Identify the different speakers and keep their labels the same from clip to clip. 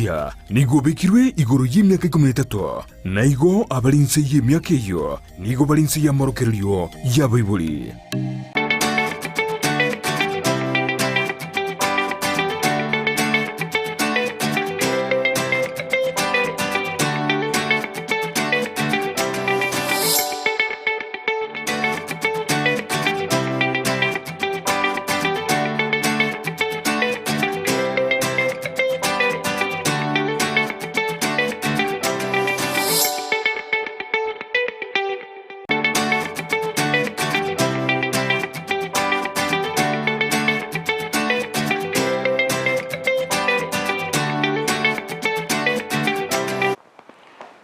Speaker 1: Omofilistia nigo obekirwe igoro y'emiaka ikomi na etato, na igo abare inse y'emiaka eyio nigo bare inse y'amorokererio y'abaibori.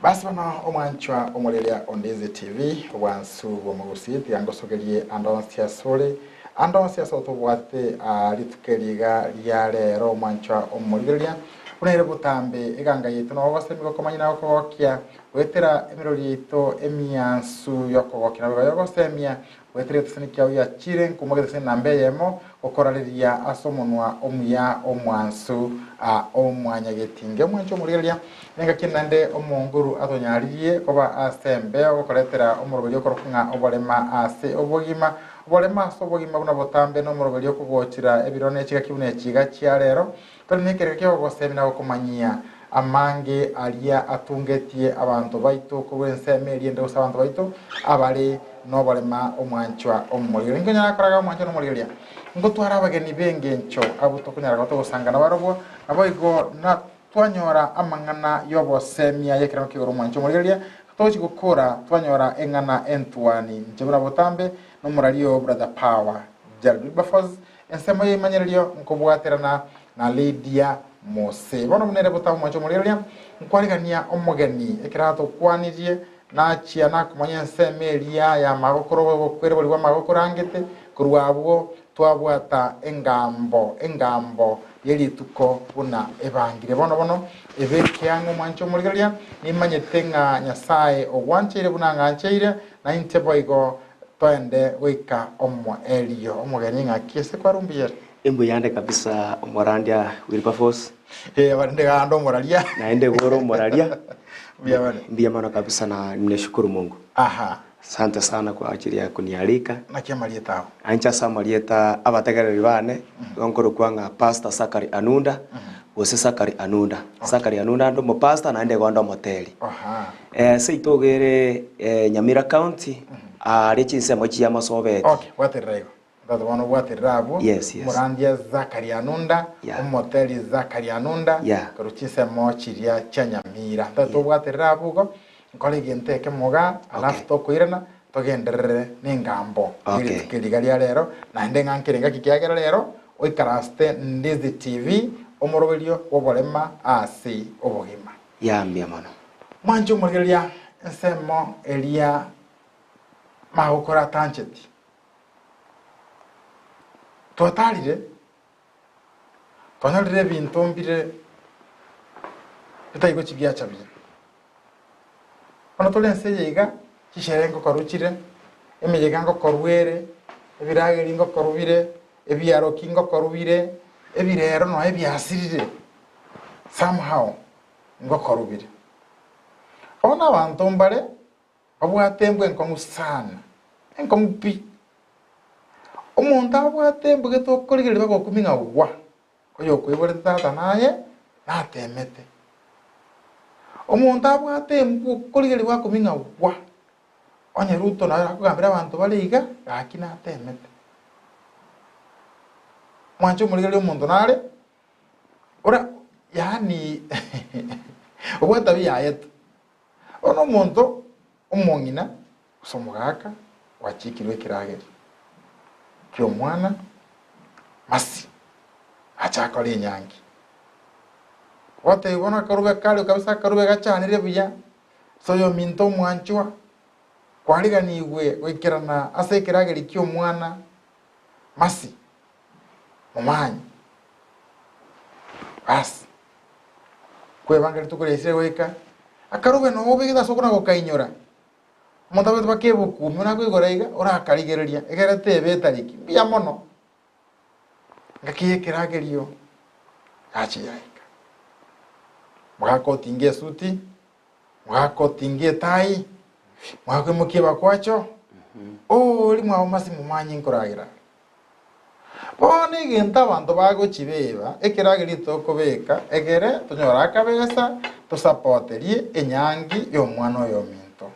Speaker 2: Basi bono omwanchwa omoreria o Ndizi TV, obwansu bw'omogusii, tiga ngosogerie ande onsi asore, ande onsi ase otobwate aa rituko eri iga ria rero omwanchwa omorigereria, buna ere botambe eganga yaito nogogosemia gokomanya na gokogokia, goetera emerori yaito emiansu yokogokia na boigo yogosemia, goetera egetesani kiao giachire nkomwa egetesani namba eyemo, gokorareria ase omonwa omuya omwansu a omwanyagetinge. Omwancho omorigereria, nengaki naende omonguru atonyaririe koba ase embeo gokoretera omoroberio okorokwa ng'a oborema ase obogima. Oborema ase obogima buna botambe nomoroberio okogochera ebiro ne chigaki buna echi iga chia rero. Tore nekerero ki'ogogosemia na gokomanyia amange aria atungetie abanto baito korwa ensemo eria ende gose abanto baito abare noborema omwanchwa omorigereria. Ninkonyara koraga omwanchwa nomorigereria? Ngotwara abageni b'engencho abwo tokonyara koba togosanga nabarobwo, naboigo na twanyora amang'ana y'obosemia y'ekerengo kia igoro omwanchwa omorigereria, togochia gokora twanyora eng'ana entuani. Inche buna botambe nomoraria oo Brother Power Gerald Wilberforce, Ensemo y'eimanyererio nkobwaterana na Lydia Mose. Bono buna ere botambe omwancho omorigereria, nkwarigania omogeni ekero atokwanirie, nachia nakomanya ensemo eria y'amagokoro obokwere boria bw'amagokoro angete, korwa abwo twabwata engambo engambo ye rituko buna ebangire. Bono bono ebe ekiang'o omwancho omorigereria, nimanyete ng'a Nyasae ogwancheire buna ang'ancheire, nainche boigo Toende goika omoerio. Omogeni ng'aki ase kwarumbiyere?
Speaker 3: Embuyande kabisa omorandia Wilberforce.
Speaker 2: Eh, abarinde gande omoraria.
Speaker 3: Naende igo ore omoraria.
Speaker 2: Mbuya mono.
Speaker 3: Mbuya mono kabisa na ninashukuru Mungu.
Speaker 2: Aha.
Speaker 3: Asante sana kwa ajili ya kunialika.
Speaker 2: Naki amarieta ao?
Speaker 3: Inche ase amarieta abategereri bane, igo nkorokwa ng'a Pastor Zachary Anunda, gose Zachary Anunda. Zachary Anunda ande omopastor naende igo ande omoteri.
Speaker 2: Aha.
Speaker 3: Seito iga ere Nyamira County, aaria chinsemo chi'amasobeti.
Speaker 2: Okay, bwaterera igo. Tata bono bwaterera abwo.
Speaker 3: Yes, yes.
Speaker 2: Omorandia Zachary Anunda,
Speaker 3: Yeah.
Speaker 2: omoteri Zachary Anunda,
Speaker 3: Yeah.
Speaker 2: korwa chinsemo chiria chia Nyamira. Tata tobwaterera abwo igo, nkore egento ekemo igaa, alafu
Speaker 3: Okay.
Speaker 2: tokoirana, togenderere nengambo
Speaker 3: Okay.
Speaker 2: yerituko eri iga ria rero, naende ng'a nkere engaki kiagera rero, oikaransete Ndizi TV, omoroberio bw'oborema ase obogima.
Speaker 3: Yeah, mbuya mono.
Speaker 2: Mwanche omorigereria ensemo eria magokoro atancheti. Twatarire, twanyorire ebinto mbire bitari gochi biacha buya. Bono tore ense eye iga, chisherehe ngokorwa chire, emeyega ngokorwa ere, ebirageri ngokorwa bire, ebiaroki ngokorwa bire, ebirero nonya ebiasirire somehow ngokorwa bire. Bono abanto mbare Babwate embwa enkong'u sana, enkong'u pi. Omonto abwate embwa gete okorigereria bagokumia ng'a gwa, oyokoiborete tata naye natemete. Omonto abwate embwa okorigereria gwakumia ng'a gwa, onye Ruto naye akogambera abanto bare iga, gaki natemete. Mwanche omorigereria omonto nare, ora yaani obwate tabia yaye tu. Bono omonto omong'ina gose omogaka gwachikirwe ekeragerio ki'omwana masi ache akore enyangi. Gotebia bono akarube kario kabisa akarube gachanire buya ase oyominto omwanchwa kwariganigwe goikerana ase ekeragerio ki'omwana masi momanyi basi. Kwebanga rituko riaisire goika, akarube nogo obegete ase okona gokainyora. Omonto abwate mpaka ebuku ime nakoigora iga, orakarigereria, egere tebe etariki. Mbuya mono. Engaki y'ekeragerio yacha yaika. Mogaka otinge esuti, mogaka otinge etai, mogaka oimokie ebakwacho, ori mwabo masi momanyi nkoragera. Bono egento abanto bagochibeba, ekeragerio tokobeka egere tonyore akabesa tosapoterie enyangi y'omwana oyo ominto.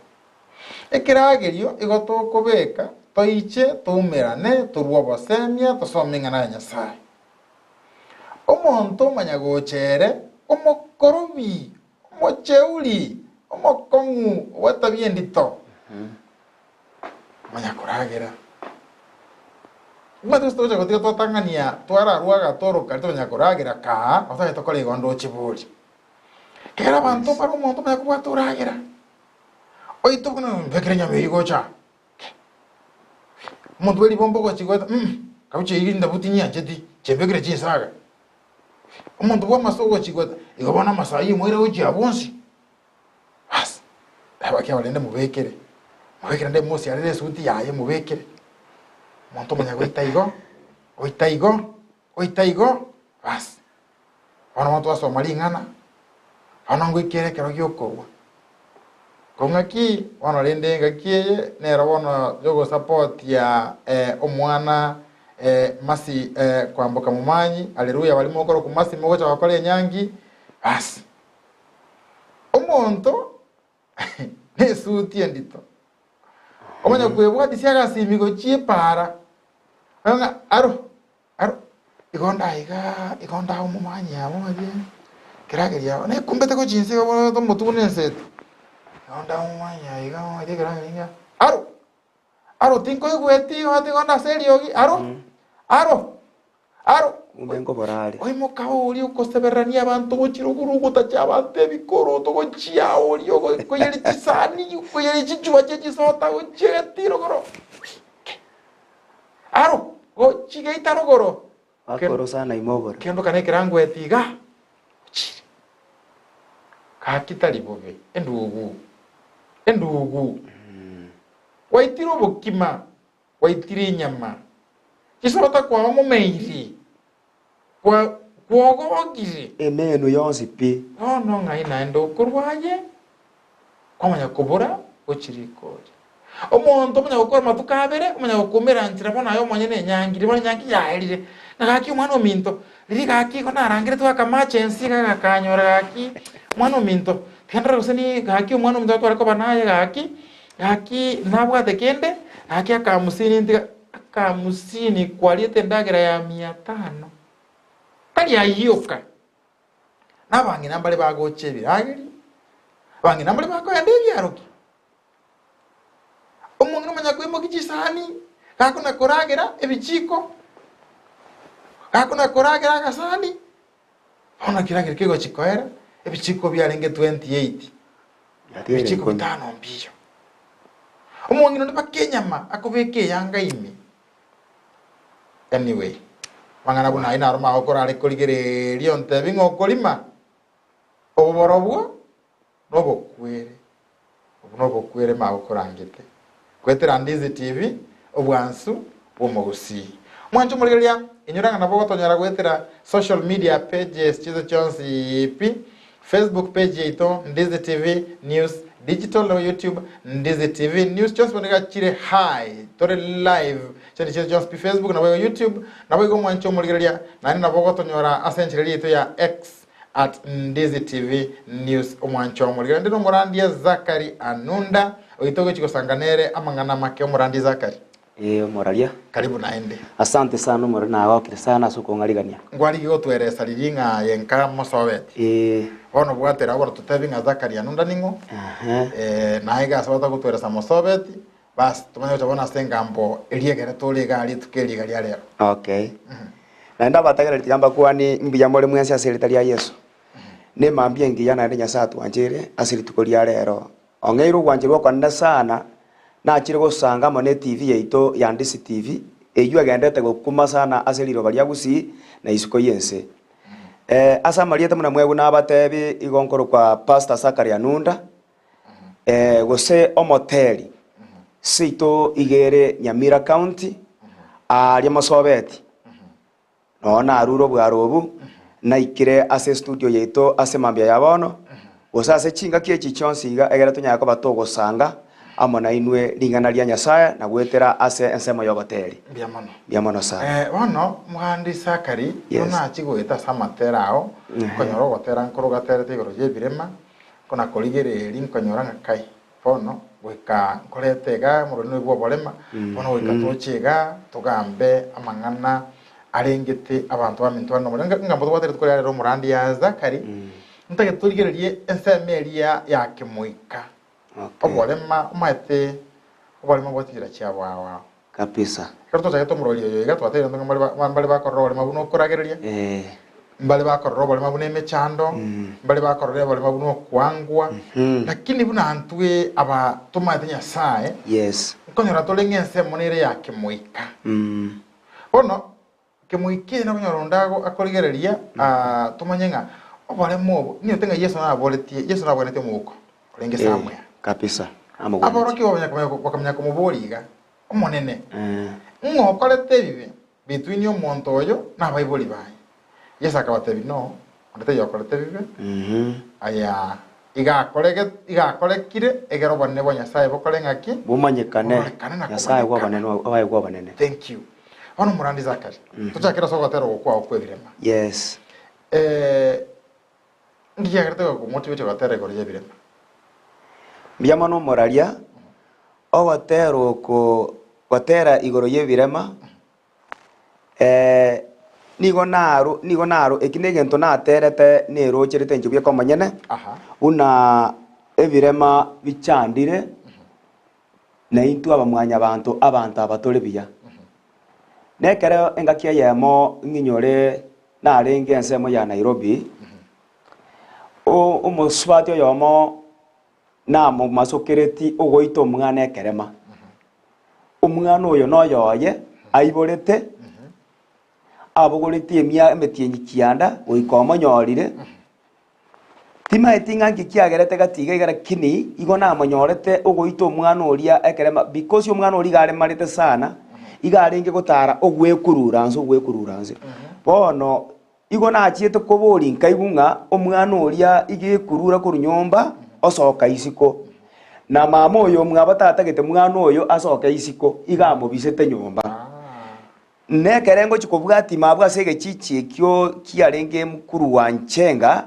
Speaker 2: Ekeragerio igo tokobeka toiche toumerane torue obosemia tosome ing'ana ya Nyasae. Omonto omanya gocha ere omokorobi, omocheuri, omokong'u obw'etabia endito, omanya koragera. Omanyete gose togocha gotiga twatang'ania twararwa agatoro karia tomanya koragera kaa, otagete tokore igo ndoche bori. Ekero abanto mbare omonto omanya kobwata oragera, oito buna mbekere enyama eywo gocha. Omonto bwe ribomba ogochia goeta mm kabucha eywo ndabu tinyiancheti, chimbekere chinsaga. Omonto bwa amaso ogochia goeta, igo bono amaso aywo omoire gochia abwo onsi. Bas, teba kiaba rende mobekere, mobekere rende mosiarere esuti yaye mobekere. Omonto omanya goita igo, goita igo, goita igo, bas. Bono bono twasoma ring'ana, bono ngoikere ekero gi'okorua. Ko ng'aki bono rende engaki eye nero bono yogosapotia omwana Mercy kwamboka momanyi, haleluya baria mokorokwa Mercy mogocha gokora enyangi, basi. Omonto nesuti endito, omanya kwebwatisia agasimi gochia epaara, ng'a aro. Aro, igo ndaiga, igo ndaomomanyi abo aria, keragerio abo, nekumbete gochia inse iga bono omotwe buna ensete. Igo ndaomomanyi aiga aria ekeragerio ngia, aro, aro tinkoigweti igo igo nde ase eriogi, aro, aro, aro.
Speaker 3: Kumbe nkobora are.
Speaker 2: Oimoka oria okosebererania abanto gochia rogoro ogotacha abanto ebikoroto gochia oria okoyeria chisani, okoyeria chichuba chia chisota gochia egati rogoro. Aro, gochia geita rogoro.
Speaker 3: Bakora sana imobora.
Speaker 2: Kendo kana ekerangweti iga, ochire. Gaki tari bobe, endugu, endugu. Gwaitire obokima, gwaitire enyama, chisota kwaomomeiri, kwa kwogogire.
Speaker 3: Emenu yonsi pi.
Speaker 2: Bono ng'ai naende okorwa aye? Kwamanya kobora gochia rikori. Omonto omanya gokora amatuko abere, omanya gokumera nchera bono aye omonyene enyangi, riria bono enyangi yaerire, ng'a gaki omwana ominto, riria gaki igo narangeretigwe akamache ense iga gakanyora gaki, omwana ominto, tiga ndore gose ni gaki omwana ominto tware koba naye gaki, gaki nabwate kende, gaki akamusini ntiga, akamusini kwariete endagera ya mia tano, tari ayio oka. Na abang'ina mbare bagocha ebiragerio, abang'ina mbare bakoenda ebiaroki. Omong'ina omanya koimokia chisani, gakona koragera ebichiko, gakona koragera agasani, bono ekeragerio kegochi koera, ebichiko biarenge 28,
Speaker 3: Biatigara
Speaker 2: ebichiko
Speaker 3: ikomi.
Speaker 2: bitano mbiyo. Omong'ina onde mpaka enyama akobeka eyanga ime. Anyway, amang'ana buna ayio naro magokora are korigereria ontebi ng'a okorima, oborobwo nobokwere, obwo nobokwere magokorangete. Goetera Ndizi TV, obwansu bw'omogusii. Mwanche omorigereria, inyora ng'a nabo ogotonyora goetera social media pages chiaito chionsi pi, Facebook page yaito Ndizi TV News Digital na YouTube Ndizi TV News chionsi bono iga chire high tore live chande chiaito chionsi pi Facebook nabo igo YouTube nabo igo mwanche omorigereria naende nabo ogotonyora ase enchera yaito ya X at Ndizi TV News omwancho omorigereria ndi nomorandia Zachary Anunda oito ogochi gosanga nere amang'ana make omorandia Zachary.
Speaker 3: Ee, omoraria.
Speaker 2: Karibu naende.
Speaker 3: Asante sana omorero nagokire sana ase okong'arigania.
Speaker 2: Ngwarigi gotweresa riria ng'a aye nka mosobeti.
Speaker 3: Ee.
Speaker 2: Bono bwatera bono totebi ng'a Zakaria nonda ning'o,
Speaker 3: Aha.
Speaker 2: eh, naye iga ase batagotweresa mosobeti, bas tomanye gocha bono ase engambo eria ekere tore igaa rituko eri iga ria rero.
Speaker 3: Okay. Naende abatagereri tiga mbakwani mbuya more mwensi ase erieta ria Yeso. Nemambia engiya naende Nyasae atwancheire ase rituko ria rero. Ong'eire ogwancherwa okonene sana, nachire gosanga amo ne TV yaito ya Ndisi TV, eyio egenderete gokuma sana ase riroba ria Gusii na isiko y'ense. Eh, ase amarieta buna mwegwe nabatebi igo nkorokwa Pastor Zachary Anunda, eh, gose omoteri seito iga ere Nyamira County, aaria Mosobeti. Nonya narure obwaro obo, naikire ase estudio yaito ase mambia ya bono, gose ase chingaki echi chionsi iga egere tonyare koba togosanga amo nainwe ring'ana ria Nyasae na goetera ase ensemo y'ogoteeri.
Speaker 2: Mbuya mono.
Speaker 3: Mbuya mono sana.
Speaker 2: Eh, bono Mugandi Sakari,
Speaker 3: Yes.
Speaker 2: tonachi goeta ase amatera ao, nkonyora ogotera nkoro gaterete igoro y'ebirema, nkona korigereria nkonyora ng'a kai, bono goika nkorete iga omorwani oyo bw'oborema, bono goika toche iga togambe amang'ana arengete abanto baminto bare nomorembe. Ng'a ng'a mbotobwate rituko ria rero omorandi ya Zakari, ntagete torigererie ensemo eria ya kemoika.
Speaker 3: Okay.
Speaker 2: Oborema, omanyete oborema bwa chinchera chiabo ao ao.
Speaker 3: Kabisa.
Speaker 2: Ekero twachagete omorweri oyo iga twatebire ng'a mbare ba- mbare bakorora oborema buna okoragereria,
Speaker 3: Eh.
Speaker 2: mbare bakorora oborema buna emechando, mbare bakorora oborema buna okoangwa, lakini buna ntwe aba tomanyete Nyasaye,
Speaker 3: Yes.
Speaker 2: nkonyora tore ng'a ensemo nere ya kemoika.
Speaker 3: Mm.
Speaker 2: Bono, kemoika eye nokonyora onde ago akorigereria ah, tomanye ng'a oborema obo, ninyete ng'a Yeso naboretie, Yeso nabwenetie omouko orenge
Speaker 3: Eh,
Speaker 2: somewhere.
Speaker 3: kabisa. Amogwenetie.
Speaker 2: Aborokigwa bamanya komanya bakamanya komoboria iga, Omonene,
Speaker 3: Eh.
Speaker 2: ng'o okorete ebibe between omonto oyo na abaibori baye? Yeso akabatebia, No, onde taiyo okorete ebibe,
Speaker 3: Mhm.
Speaker 2: aya iga akorege iga akorekire, egere obonene bwa Nyasaye bokore ng'aki?
Speaker 3: Bomanyekane.
Speaker 2: Bororekane na
Speaker 3: Nyasaye
Speaker 2: komanyekana.
Speaker 3: bw'obanene obae bw'obanene.
Speaker 2: Thank you. Bono omorandi Zakari, tochakere ase ogotera oko kwao kw'ebirema.
Speaker 3: Yes.
Speaker 2: Eh, nki kiagerete gokomotibetie gotera igoro y'ebirema?
Speaker 3: Mbuya mono omoraria, ogotera oko gotera igoro y'ebirema, nigo naro nigo naro eki negento naterete nerocherete inche bweka omonyene,
Speaker 2: Aha.
Speaker 3: buna ebirema bichandire, na intwe abamwanyabanto abanto aba tore buya. Nekero engaki eyemo ng'inyore narenge ensemo ya Nairobi, o- omosubati oyomo namomasokereti ogoita omwana ekerema. Omwana oyo noyoye aiborete, abogoretie emia emetienyi kianda goika omonyorire, Timaeti ng'a nki kiagerete gati iga iga lakini igo namonyorete ogoita omwana oria ekerema because omwana oria iga aremarete sana, iga arenge gotara ogwekurura nse ogwekurura nse. Bono igo nachiete koboria nkaigwa ng'a omwana oria iga ekurura korwa nyomba osoka isiko. Na mama oyo omwabo tatagete mwana oyo asoke isiko, iga amobisete nyomba. Nekere ngochia kobwatia ime abwo ase egechichi ekio kiarenge mkuru wa nchenga,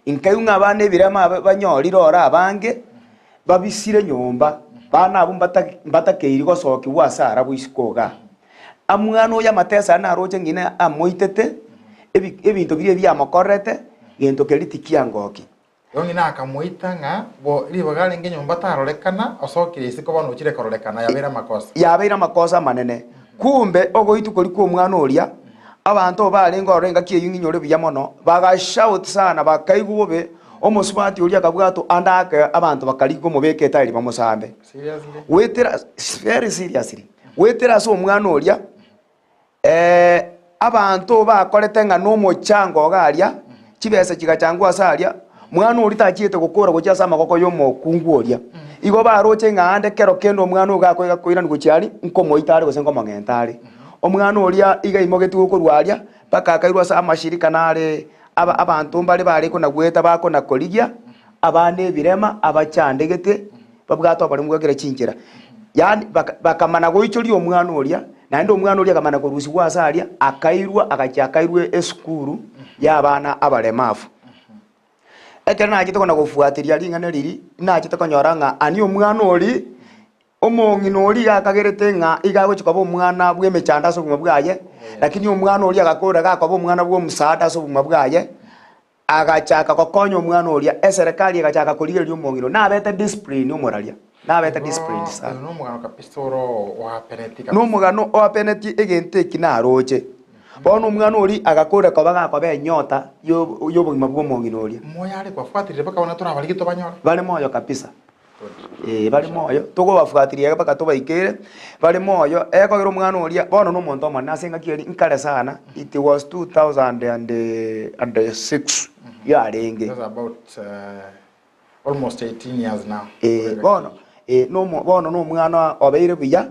Speaker 3: inkaigwa ng'a abana ebirema aba banyorire oro abange, babisire nyomba, bana abwo mbata mbatakeiri gosokigwa ase arabwo isiko igaa. Amwana oyo amatesa aria naroche ng'ina amoitete, ebi ebinto biria ebiamokorerete, gento keria tikiangokia.
Speaker 2: Igo ng'ina akamoita ng'a bo ribaga arenge nyomba tarorekana, osokire isiko bono ochire kororekana, yabeire amakosa.
Speaker 3: Yabeire amakosa amanene. Kumbe ogoitwa koria kw'omwana oria, abanto barenge ororo engaki eyio ng'inyore buya mono, bagashout sana, bakaigwa bobe, omosubati oria akabwatwa ande ake abanto bakarigia komobeka etairi bamosambe.
Speaker 2: Seriously?
Speaker 3: Goetera very seriously, goetera ase omwana oria, Abanto bakorete ng'a nomochango iga aria, chibesa chigachangwa ase aria, mwana oria tachiete gokora gochia ase amaboko y'omokungu oria. Igo baroche ng'a aande kero kende omwana oyo gakoiga koirani gochia aria, nkomoita are gose nkomong'enta are. Omwana oria iga aimogetigwe korwa aria, mpaka akairwa ase amashirika nare aba abanto mbare bare kona-goeta bakona-korigia, abana ebirema, abachandegete, babwate oboremu bwa kera chinchera. Yaani baka bakamana goichoria omwana oria, naende omwana oria akamana korusigwa ase aria, akairwa agachia akairwa esukuru ya abana abaremafu. Ekero nachete kona gofuatiria ring'ana riria, nachete konyora ng'a ani omwana oria, omong'ina oria iga akagerete ng'a iga agochia koba omwana bwa emechando ase obogima bwaye, lakini omwana oria agakora gakoba omwana bwa omusaada ase obogima bwaye, Agachaka gokonya omwana oria, eserekari egachaka korigereria omong'ina oria. Nabete discipline omoraria, nabete disciplined
Speaker 2: Igo
Speaker 3: sana.
Speaker 2: oyo nomogano kabisa oro oapeneti kabisa.
Speaker 3: Nomogano oapenetie egento eki naroche. Bono omwana oria agakora koba gakoba enyota yo yobogima bwa omong'ina oria.
Speaker 2: Moyo are kwafuatirie mpaka bono torabarigie tobanyore.
Speaker 3: Bare moyo kabisa. Ee, bare moyo, tokobafuatiria iga mpaka tobaikere, bare moyo, ekogera omwana oria, bono na omonto omonene ase engaki eria nkare sana, it was 2006 yarenge.
Speaker 2: That's about almost 18 years now.
Speaker 3: Ee, bono, ee, nomo bono na omwana obeire buya,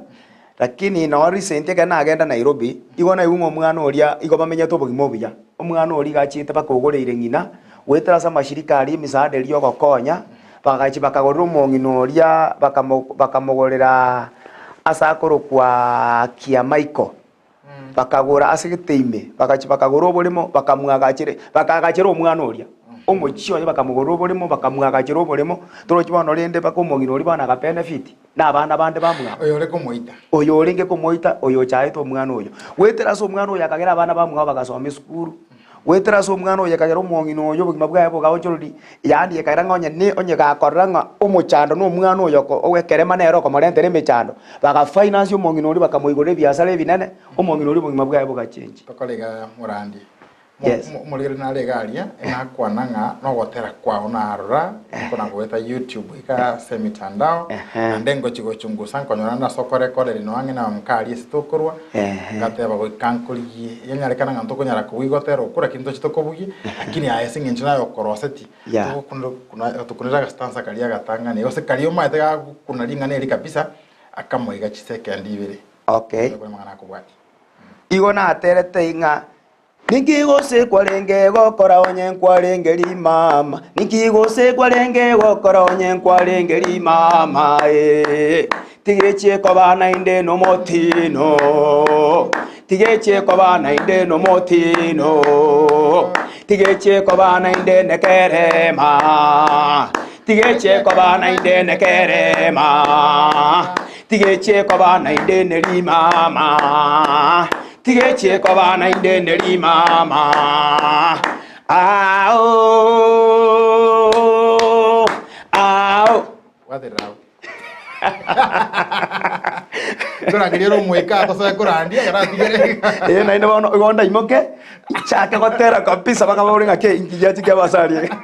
Speaker 3: Lakini noo recent ekero nagenda Nairobi, igo naigwa ng'a omwana oria igo bamenyete obogima obuya. Omwana oria iga achiete mpaka ogoreire ng'ina, goetera ase amashirika aria emisaada eria ogokonya, bagachia bakagorera omong'ina oria bakamo bakamogorera ase akorokwa Kiamaiko. Bakagora ase gete ime, bagachia bakagora oboremo, bakamwagachere, bakaagachera omwana oria omochie oye, bakamogorera oboremo, bakamwagachera oboremo, torochi bono rende mpaka omong'ina oria bono akabenefit, na abana bande bamwabo.
Speaker 2: Oyore komoita.
Speaker 3: Oyo orenge komoita, oyo ochaete omwana oyo. Goetera ase omwana oyo akagera abana bamwabo bagasoma esukuru, goetera ase omwana oyo ekagera omong'ina oyo obogima bwaye bogaonchoreri, yaani ekagera ng'a onye ne onye gakorora ng'a omochando na omwana oyo oko oekerema nere okomorentera emechando, baga finance omong'ina oria bakamoigorera ebiasara ebinene, omong'ina oria obogima bwaye bogachenji.
Speaker 2: Tokore iga morandi.
Speaker 3: Yes.
Speaker 2: Omorweri nare iga aria, nakwana ng'a nogotera kwao narora, nkona goeta YouTube iga ase emitandao,
Speaker 3: Ehe.
Speaker 2: naende ngochi gochungusa nkonyora nase okorekoreri nonya ng'ina nka aria ase tokorwa,
Speaker 3: Ehe.
Speaker 2: ngateba goika nkorigie, yanyarekana ng'a ntokonyara kobugia gotera okwo lakini ntochi tokobugia, lakini aye ase eng'encho naye okoroseti,
Speaker 3: Yeah.
Speaker 2: togokunera kuna tokunera agastanza karia agatang'ani, gose karia omanyete gagokuna ring'ana eri kabisa, akamoiga chisekendi ibere.
Speaker 3: Okay.
Speaker 2: Ekero amang'ana akobwatia.
Speaker 3: Igo naterete ng'a Ninki gose kwarenge gokora onye nkwarenge rimama? Ninki gose kwarenge gokora onye nkwarenge rimama? Eh, tigechie koba naende nomotino, tigechie koba naende nomotino, tigechie koba naende nekerema, tigechie koba naende nekerema, tigechie koba naende nerimama. Tigechie koba naende ne rimama. Ao, ao.
Speaker 2: Gwaterera abwo. Nkorangeria ere omoika atosoe korandia ekero atigere.
Speaker 3: Ee, naende bono igo ndaimoke nchake gotera kabisa mpaka babore ng'a kei inki giachia kiaba ase aria iga.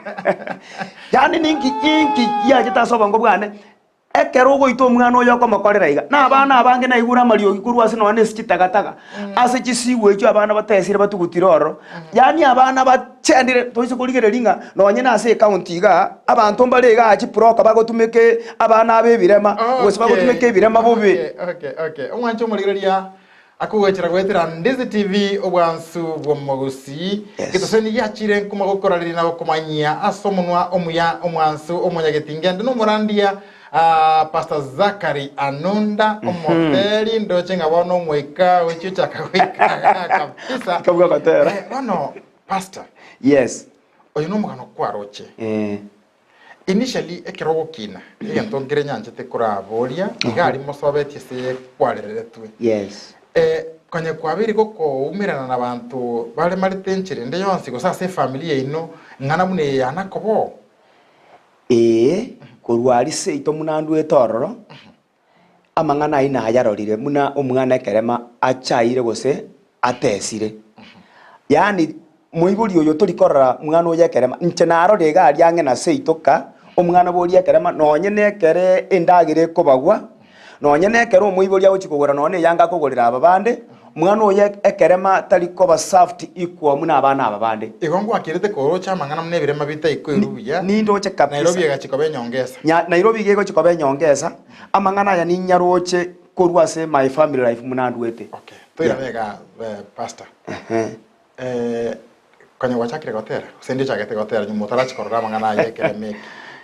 Speaker 3: Yaani ninki inki giachete ase obongo bwane, Ekero ogoita omwana oyo okomokorera iga, na abana abange naigure amariogi korwa ase nonya nase chitagataga, ase chisigo echio abana batesire batugutire ororo. Yaani abana bachendire, toise korigereria ng'a nonye nase ecounty igaa, abanto mbare igaa chiproka bagotumeka abana aba ebirema, gose bagotumeka ebirema bobe.
Speaker 2: Okay, okay, okay. Omwanche omorigereria akogochera goetera Ndizi TV obwansu bw'omogusii.
Speaker 3: Yes.
Speaker 2: Getoseni giachire nkuma gokorareria na gokomanyia ase omonwa omuya omwansu omonyagetingende nomorandia ah, Pastor Zachary Anunda omoteri ndoche ng'a bono omoika gochia ochaka goika kabisa.
Speaker 3: Kabua gotera.
Speaker 2: Eh, bono Pastor,
Speaker 3: Yes.
Speaker 2: oyo nomogano kwaroche.
Speaker 3: Eh.
Speaker 2: Initially ekero ogokina, egento nkere nyanchete koraboria, iga aria mosobetie ase kwarereretwe.
Speaker 3: Yes.
Speaker 2: Eh, konye kwabeire gokoumerana na banto baremarete enchera ende yonsi gose ase efamiri yaino ng'ana buna eye yana koba oo?
Speaker 3: Ee, korwa aria seito buna ndwete ororo, amang'ana ayio nayarorire buna omwana ekerema achaire gose atesire. Yaani moibori oyo tori korora mwana oyo ekerema, inche narorire iga aria ang'e na seito ka, omwana boria ekerema nonye na ekere endagera ekobagwa, nonye na ekero omoibori agochia kogora nonye na eyanga akogorera aba bande, mwana oyo ekerema tari koba served equal buna abana aba bande.
Speaker 2: Igo ngwakerete korocha amang'ana buna ebirema bitaikoirwe buya,
Speaker 3: Nindoche kabisa.
Speaker 2: Nairobi egachia koba enyongesa.
Speaker 3: Nya Nairobi iga egochia koba enyongesa, amang'ana aya ninyaroche korwa ase my family life buna ndwete.
Speaker 2: Okay, toirane iga eh, pastor.
Speaker 3: Ehe.
Speaker 2: Eh, konya gwachakire gotera gose ndi ochagete gotera nyuma otarachia korora amang'ana aya ekerema eke.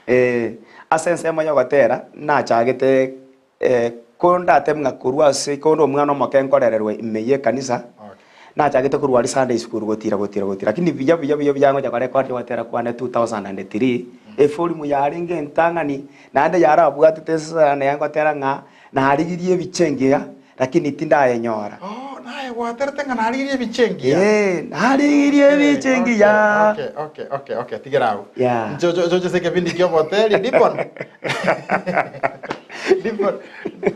Speaker 3: Eh, ase ensemo ya ogotera, nachagete eh, ko ndatebe ng'a korwa ase konde omwana omoke nkorererwe ime ye ekanisa,
Speaker 2: Okay.
Speaker 3: nachagete korwa aria Sunday school gotira gotira gotira lakini buya buya buya buya ngocha korecord ogotera kwane 2003, eform yarenge entang'ani, naende yarabwatete esana ngotera ng'a Narigirie ebiche engiya, lakini tindayenyora.
Speaker 2: Oh, naye gwaterete ng'a narigirie ebiche engiya.
Speaker 3: Ee, narigirie ebiche engiya.
Speaker 2: Okay, okay, okay, okay, tigera agwo.
Speaker 3: Yeah.
Speaker 2: Ncho cho cho ase ekebindi kia oboteri, Dipon. Dipon,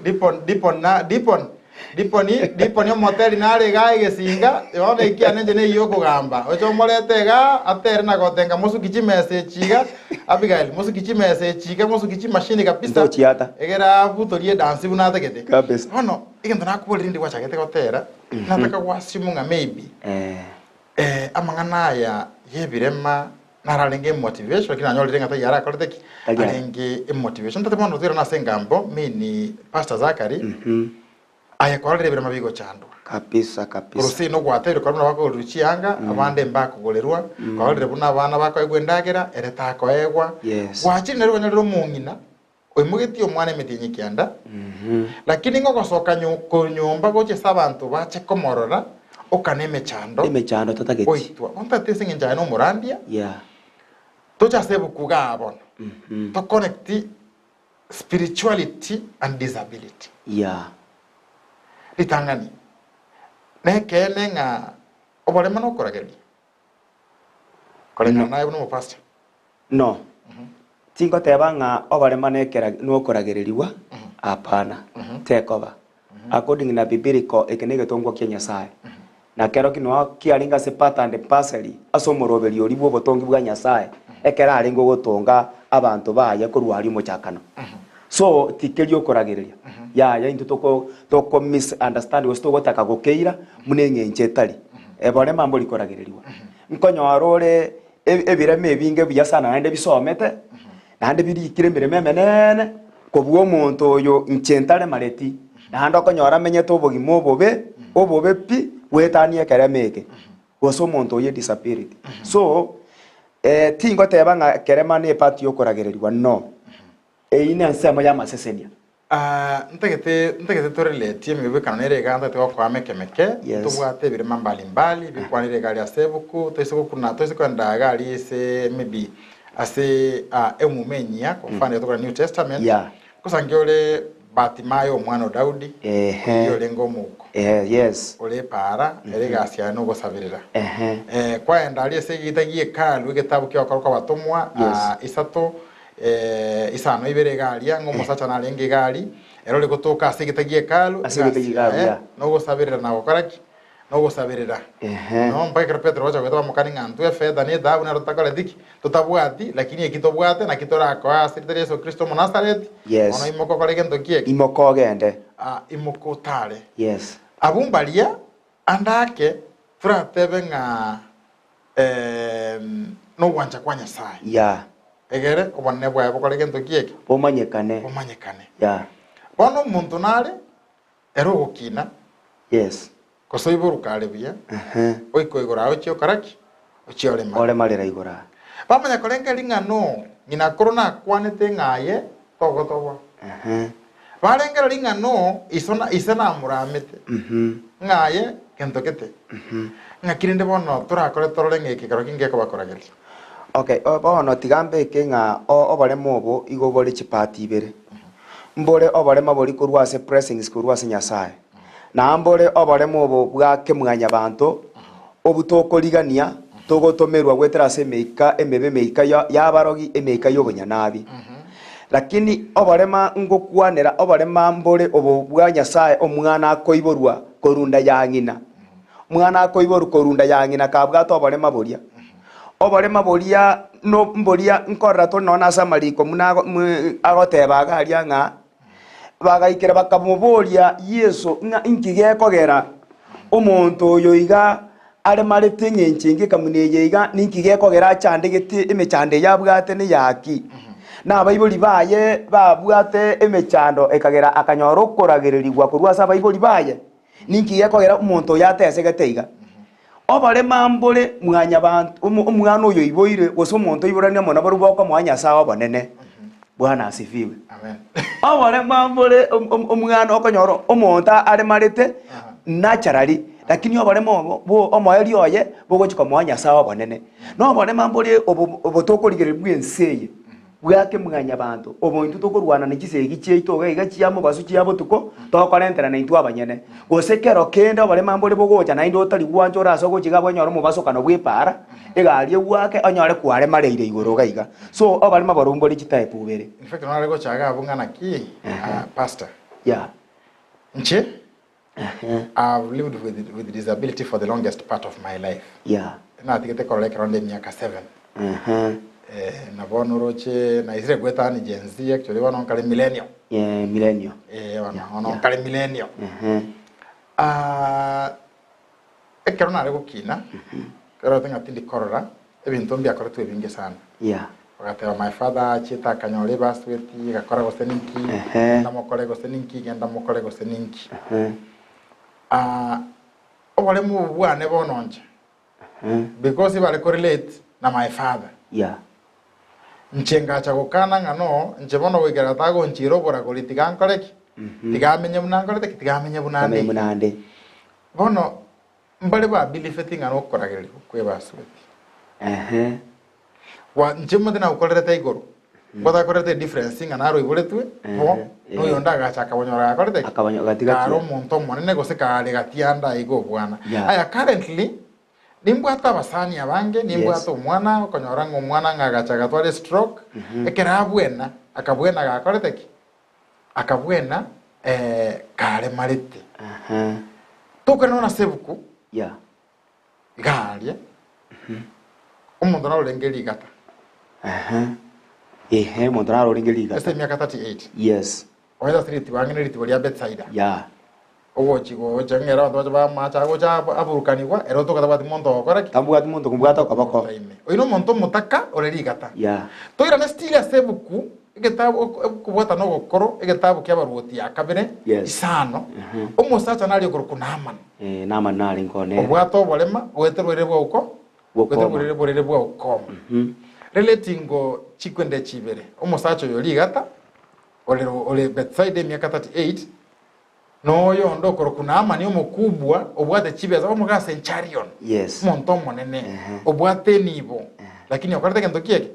Speaker 2: Dipon, Dipon na Dipon. Dipon, Dipon omoteri nare igaa egesinga, bono ekiane inche neyio okogamba. Oche omorete igaa, atere na gotenga mosuki chimesa echi iga. Abigail, mosuki chimesa echi iga, mosuki chimashini kabisa,
Speaker 3: Ntochiata.
Speaker 2: egere abutorie edansi buna atagete.
Speaker 3: Kabisa.
Speaker 2: Bono, egento nakoborire rinde gwachagete gotera, nataka goassume ng'a maybe,
Speaker 3: Eh.
Speaker 2: eh, amang'ana aya y'ebirema nararenge emotivation, lakini nanyorire ng'a taiyo arakorete ki?
Speaker 3: Tari ara-
Speaker 2: Arenge emotivation. Ntate bono toirane ase engambo, mean Pastor Zachary,
Speaker 3: Mhm.
Speaker 2: Aye kwarorire ebirema bigochandwa.
Speaker 3: Kabisa kabisa.
Speaker 2: Korwa seino gwatebirie korwa buna bakogorerwa chianga, abande mbakogorerwa, kwarorire buna abana bakoegwa endagera, ere takoegwa.
Speaker 3: Yes.
Speaker 2: Gwachire nere kwanyorire omong'ina oimogetie omwana emetienyi kianda, lakini ng'a ogosoka nyo korwa nyomba gochia ase abanto bache komorora, okana emechando,
Speaker 3: Emechando tatageti.
Speaker 2: oitwa. Bono tari ase eng'encho aye nomorandia,
Speaker 3: Yeah.
Speaker 2: toche ase ebuku igaa bono, to connect Spirituality and disability.
Speaker 3: Yeah.
Speaker 2: Ritang'ani, nekeene ng'a oborema nokoragereria? Koreng'ana naye buna omopastor.
Speaker 3: No. Tingoteba ng'a oborema nekera nokoragererigwa, hapana, tekoba. According na biblical eke negetongwa kia Nyasaye. Na kero ki noa kiarenge ase part and parcel ase omoroberio oria bw'obotongi bwa Nyasaye ekero arenge ogotonga abanto baye korwa aria omochakano. So tikeri okoragereria. Yaya intwe toko toko misunderstand gose togotaka gokeira buna eng'encho etari. Eborema mbori koragereriwa. Nkonyora ore ebirema ebinge buya sana naende bisomete, naende birikire emeremo emenene, kobua omonto oyo inche ntaremareti, naende okonyora amenyete obogima obobe, obobe pi, goetania ekerema eke, gose omonto oyio disability. So, tingoteba ng'a ekerema ne epart ya okoragereriwa no, eyio nensemo y'amasesenia.
Speaker 2: Ah, ntagete ntagete torelate emebwekano nere iga ntagete gokoa meke meke
Speaker 3: Yes.
Speaker 2: tobwate ebirema mbali mbali bikwanire iga aria ase ebuku toise gokuna toise kogenda iga aria ase maybe ase ah, emuma enyia kwa mfano iga tokora new testament
Speaker 3: Yeah.
Speaker 2: nkosangia ore Bartimayo omwana o Daudi
Speaker 3: Ehe.
Speaker 2: oyio orenge omouko
Speaker 3: Eh, yes.
Speaker 2: ore epaara ere egasi yaye nogosabirera
Speaker 3: Ehe.
Speaker 2: Eh, kwaenda aria ase egeita gie hekalu egetabu kia gokora kwa abatomwa
Speaker 3: Yes.
Speaker 2: ah, isato isano ibere iga aria, ng'a omosacha narenge iga aria, ere ore gotoka ase egita gie Hekalu,
Speaker 3: Ase egita gie Hekalu,
Speaker 2: egasi yaye
Speaker 3: yeah.
Speaker 2: nogosaberera na gokora ki? Nogosaberera.
Speaker 3: Ehe.
Speaker 2: No, mpaka ekero Petero gocha goeta bamokani ng'a ntwe efetha na ethahabu nero totakoreti ki? Totabwati, lakini eki tobwate naki torakoe ase erieta ria Yeso Kristo Omonasareti,
Speaker 3: Yes.
Speaker 2: bono imoka okore egento ki eke?
Speaker 3: Imoka ogende.
Speaker 2: Ah, imoka otare.
Speaker 3: Yes.
Speaker 2: Abwo mbaria ande ake toratebe ng'a nogwancha kwa Nyasae.
Speaker 3: Yeah.
Speaker 2: Egere obonene bwaye bokore gento ki eke?
Speaker 3: Bomanyekane.
Speaker 2: Bomanyekane.
Speaker 3: Yeah.
Speaker 2: Bono omonto nare ere ogokina.
Speaker 3: Yes.
Speaker 2: Gose oiboruka are buya.
Speaker 3: Uh-huh.
Speaker 2: Oika igoro aye ochie okora ki? Ochie oremare.
Speaker 3: Oremarera igoro aa.
Speaker 2: Bamanya korenga ring'ana ng'ina koro nakwanete ng'a aye togotogwa.
Speaker 3: Uh-huh.
Speaker 2: Barengera ring'ana iso na ise namoramete.
Speaker 3: Mhm.
Speaker 2: Ng'a aye gento gete. Ng'aki rende bono torakore torore ng'a ekekero ki ngekobakorageria?
Speaker 3: Okay, bono tiga mbeke ng'a oboremo obo igo bore chipart ibere. Mbore oborema boria korwa ase blessings korwa ase Nyasaye. Na mbore oboremo obo bwa kemwanyabanto, obu tokorigania, togotomerwa goetera ase emeika emebe, emeika y'abarogi, emeika y'obonyanabi. Lakini oborema ngokwanera, oborema mbore obo bwa Nyasaye omwana akoiborwa korunda ya ng'ina. Omwana akoiborwa korunda ya ng'ina kabwate oborema boria. Oborema boria no mboria nkorora tore nonya ase amariko buna agoteba iga aria ng'a, bagaikera bakamoboria Yeso ng'a inki gekogera omonto oyo iga aremarete eng'encho enge ekamuna eye iga, ninki gekogera achandegete emechando eye abwate neyaki? Na abaibori baye babwate emechando ekagera akanyora okoragererigwa korwa ase abaibori baye. Ninki gekogera omonto oyo atesegete iga? Oborema mbore mwanyabanto, omwana oyo oiboire, gose omonto oiborania amo nabarabwo bokomoa Nyasae obonene. Bwana asifiwe.
Speaker 2: Amen.
Speaker 3: Oborema mbore omwana okonyora omonto aremarete naturally, lakini oborema obo bo omoerio oye bogochia komoa Nyasae obonene. Na oborema mbore obo obo tokorigereria bwa ense eye. Bwake mwanyabanto, obo intwe tokorwana ne chisegi chiaito iga iga chia mobaso chia botuko, tokorenterana intwe abanyene. Gose kero kende oborema mbore bogocha naende otari gwancha ore ase ogochia iga abwo onyore omobasokano bw'epaara, egari egwake onyore kwaremareire igoro iga iga. So oborema borobwo mbore chitype ibere.
Speaker 2: In fact nare gocha iga abwo ng'a naki, pastor.
Speaker 3: Yeah.
Speaker 2: Inche, I've lived with, with disability for the longest part of my life.
Speaker 3: Yeah.
Speaker 2: Natigete korora ekero nde emiaka 7. Eh, na bono oroche naisire goetania Gen Z actually bono nkare millennial.
Speaker 3: Yeah, millennial.
Speaker 2: Eh, bono
Speaker 3: Yeah,
Speaker 2: bono
Speaker 3: yeah.
Speaker 2: nkare millennial. Ah, ekero nare gokina, ekero ng'a tindi korora, ebinto mbiakoretwe ebinge sana.
Speaker 3: Yeah.
Speaker 2: Ogateba my father achiete akanyora ebasweti egakora gose ninki,
Speaker 3: Ehe.
Speaker 2: genda mokore gose ninki, genda mokore gose ninki.
Speaker 3: Ehe.
Speaker 2: Ah, oboremu obo bwane bono nche
Speaker 3: Ehe.
Speaker 2: because ebare korelate na my father.
Speaker 3: Yeah.
Speaker 2: Nche ngacha gokana ng'a no, nche bono goikera tagonchiira oboragori tiga nkore ki? Tiga amenye buna nkorete ki? Tiga amenye buna
Speaker 3: Amenye
Speaker 2: nde.
Speaker 3: buna nde.
Speaker 2: Bono mbare babilifeti ng'a nokoragererigwa kw'ebasweti.
Speaker 3: Ehe.
Speaker 2: Gwa inche omanyete nagokorerete igoro, ngotakorerete edifference ng'a naroiboretwe bo,
Speaker 3: Ehe,
Speaker 2: na oyonde agacha akabonyora gakorete ki?
Speaker 3: Akabonyo- gati
Speaker 2: Kare
Speaker 3: gatia.
Speaker 2: omonto omonene gose kare gati ande aiga obwana.
Speaker 3: Yeah.
Speaker 2: Aya currently, nimbwate abasani abange, nimbwate
Speaker 3: Yes.
Speaker 2: omwana, okonyora ng'a omwana ng'a agacha agatwara estroke, ekero abwena, akabwena gakorete ki? Akabwena karemarete.
Speaker 3: Aha.
Speaker 2: Tokore nonya ase ebuku,
Speaker 3: Yeah.
Speaker 2: iga aria, omonto narorenge rigata
Speaker 3: Aha. Ehe, omonto narorenge
Speaker 2: ase
Speaker 3: rigata.
Speaker 2: emiaka 38,
Speaker 3: Yes.
Speaker 2: oete ase ritibo ang'e neritibo ria Betsaida.
Speaker 3: Yeah.
Speaker 2: Ogochi gocha ng'a ere abanto bache bamache agocha aburukanigwa, ere otoka tabwati monto ogokora ki?
Speaker 3: Tambwati monto kombwata okoboko.
Speaker 2: Ime. Oyo nomonto omotaka ore rigata.
Speaker 3: Yeah.
Speaker 2: Toirane still ase ebuku, egetabu okobwata nogokoro, egetabu kia Abaruoti ya kabere,
Speaker 3: Yes.
Speaker 2: isano,
Speaker 3: Mhm.
Speaker 2: omosacha naria okorokwa Naamani.
Speaker 3: Eh, Naamani narenge one.
Speaker 2: Obwate oborema, goetera oborere bwa uko,
Speaker 3: Bw'ukoma.
Speaker 2: goetera oborere borere bwa ukoma.
Speaker 3: Mhm.
Speaker 2: Relating chikwende chibere, omosacha oyo rigata, ore ore Betsaida emiaka 38, na oyonde okorokwa Naamani omokubwa, obwate chibesa, omoga centurion,
Speaker 3: Yes.
Speaker 2: omonto omonene,
Speaker 3: Ehe.
Speaker 2: obwate enibo, lakini okorete egento ki eke?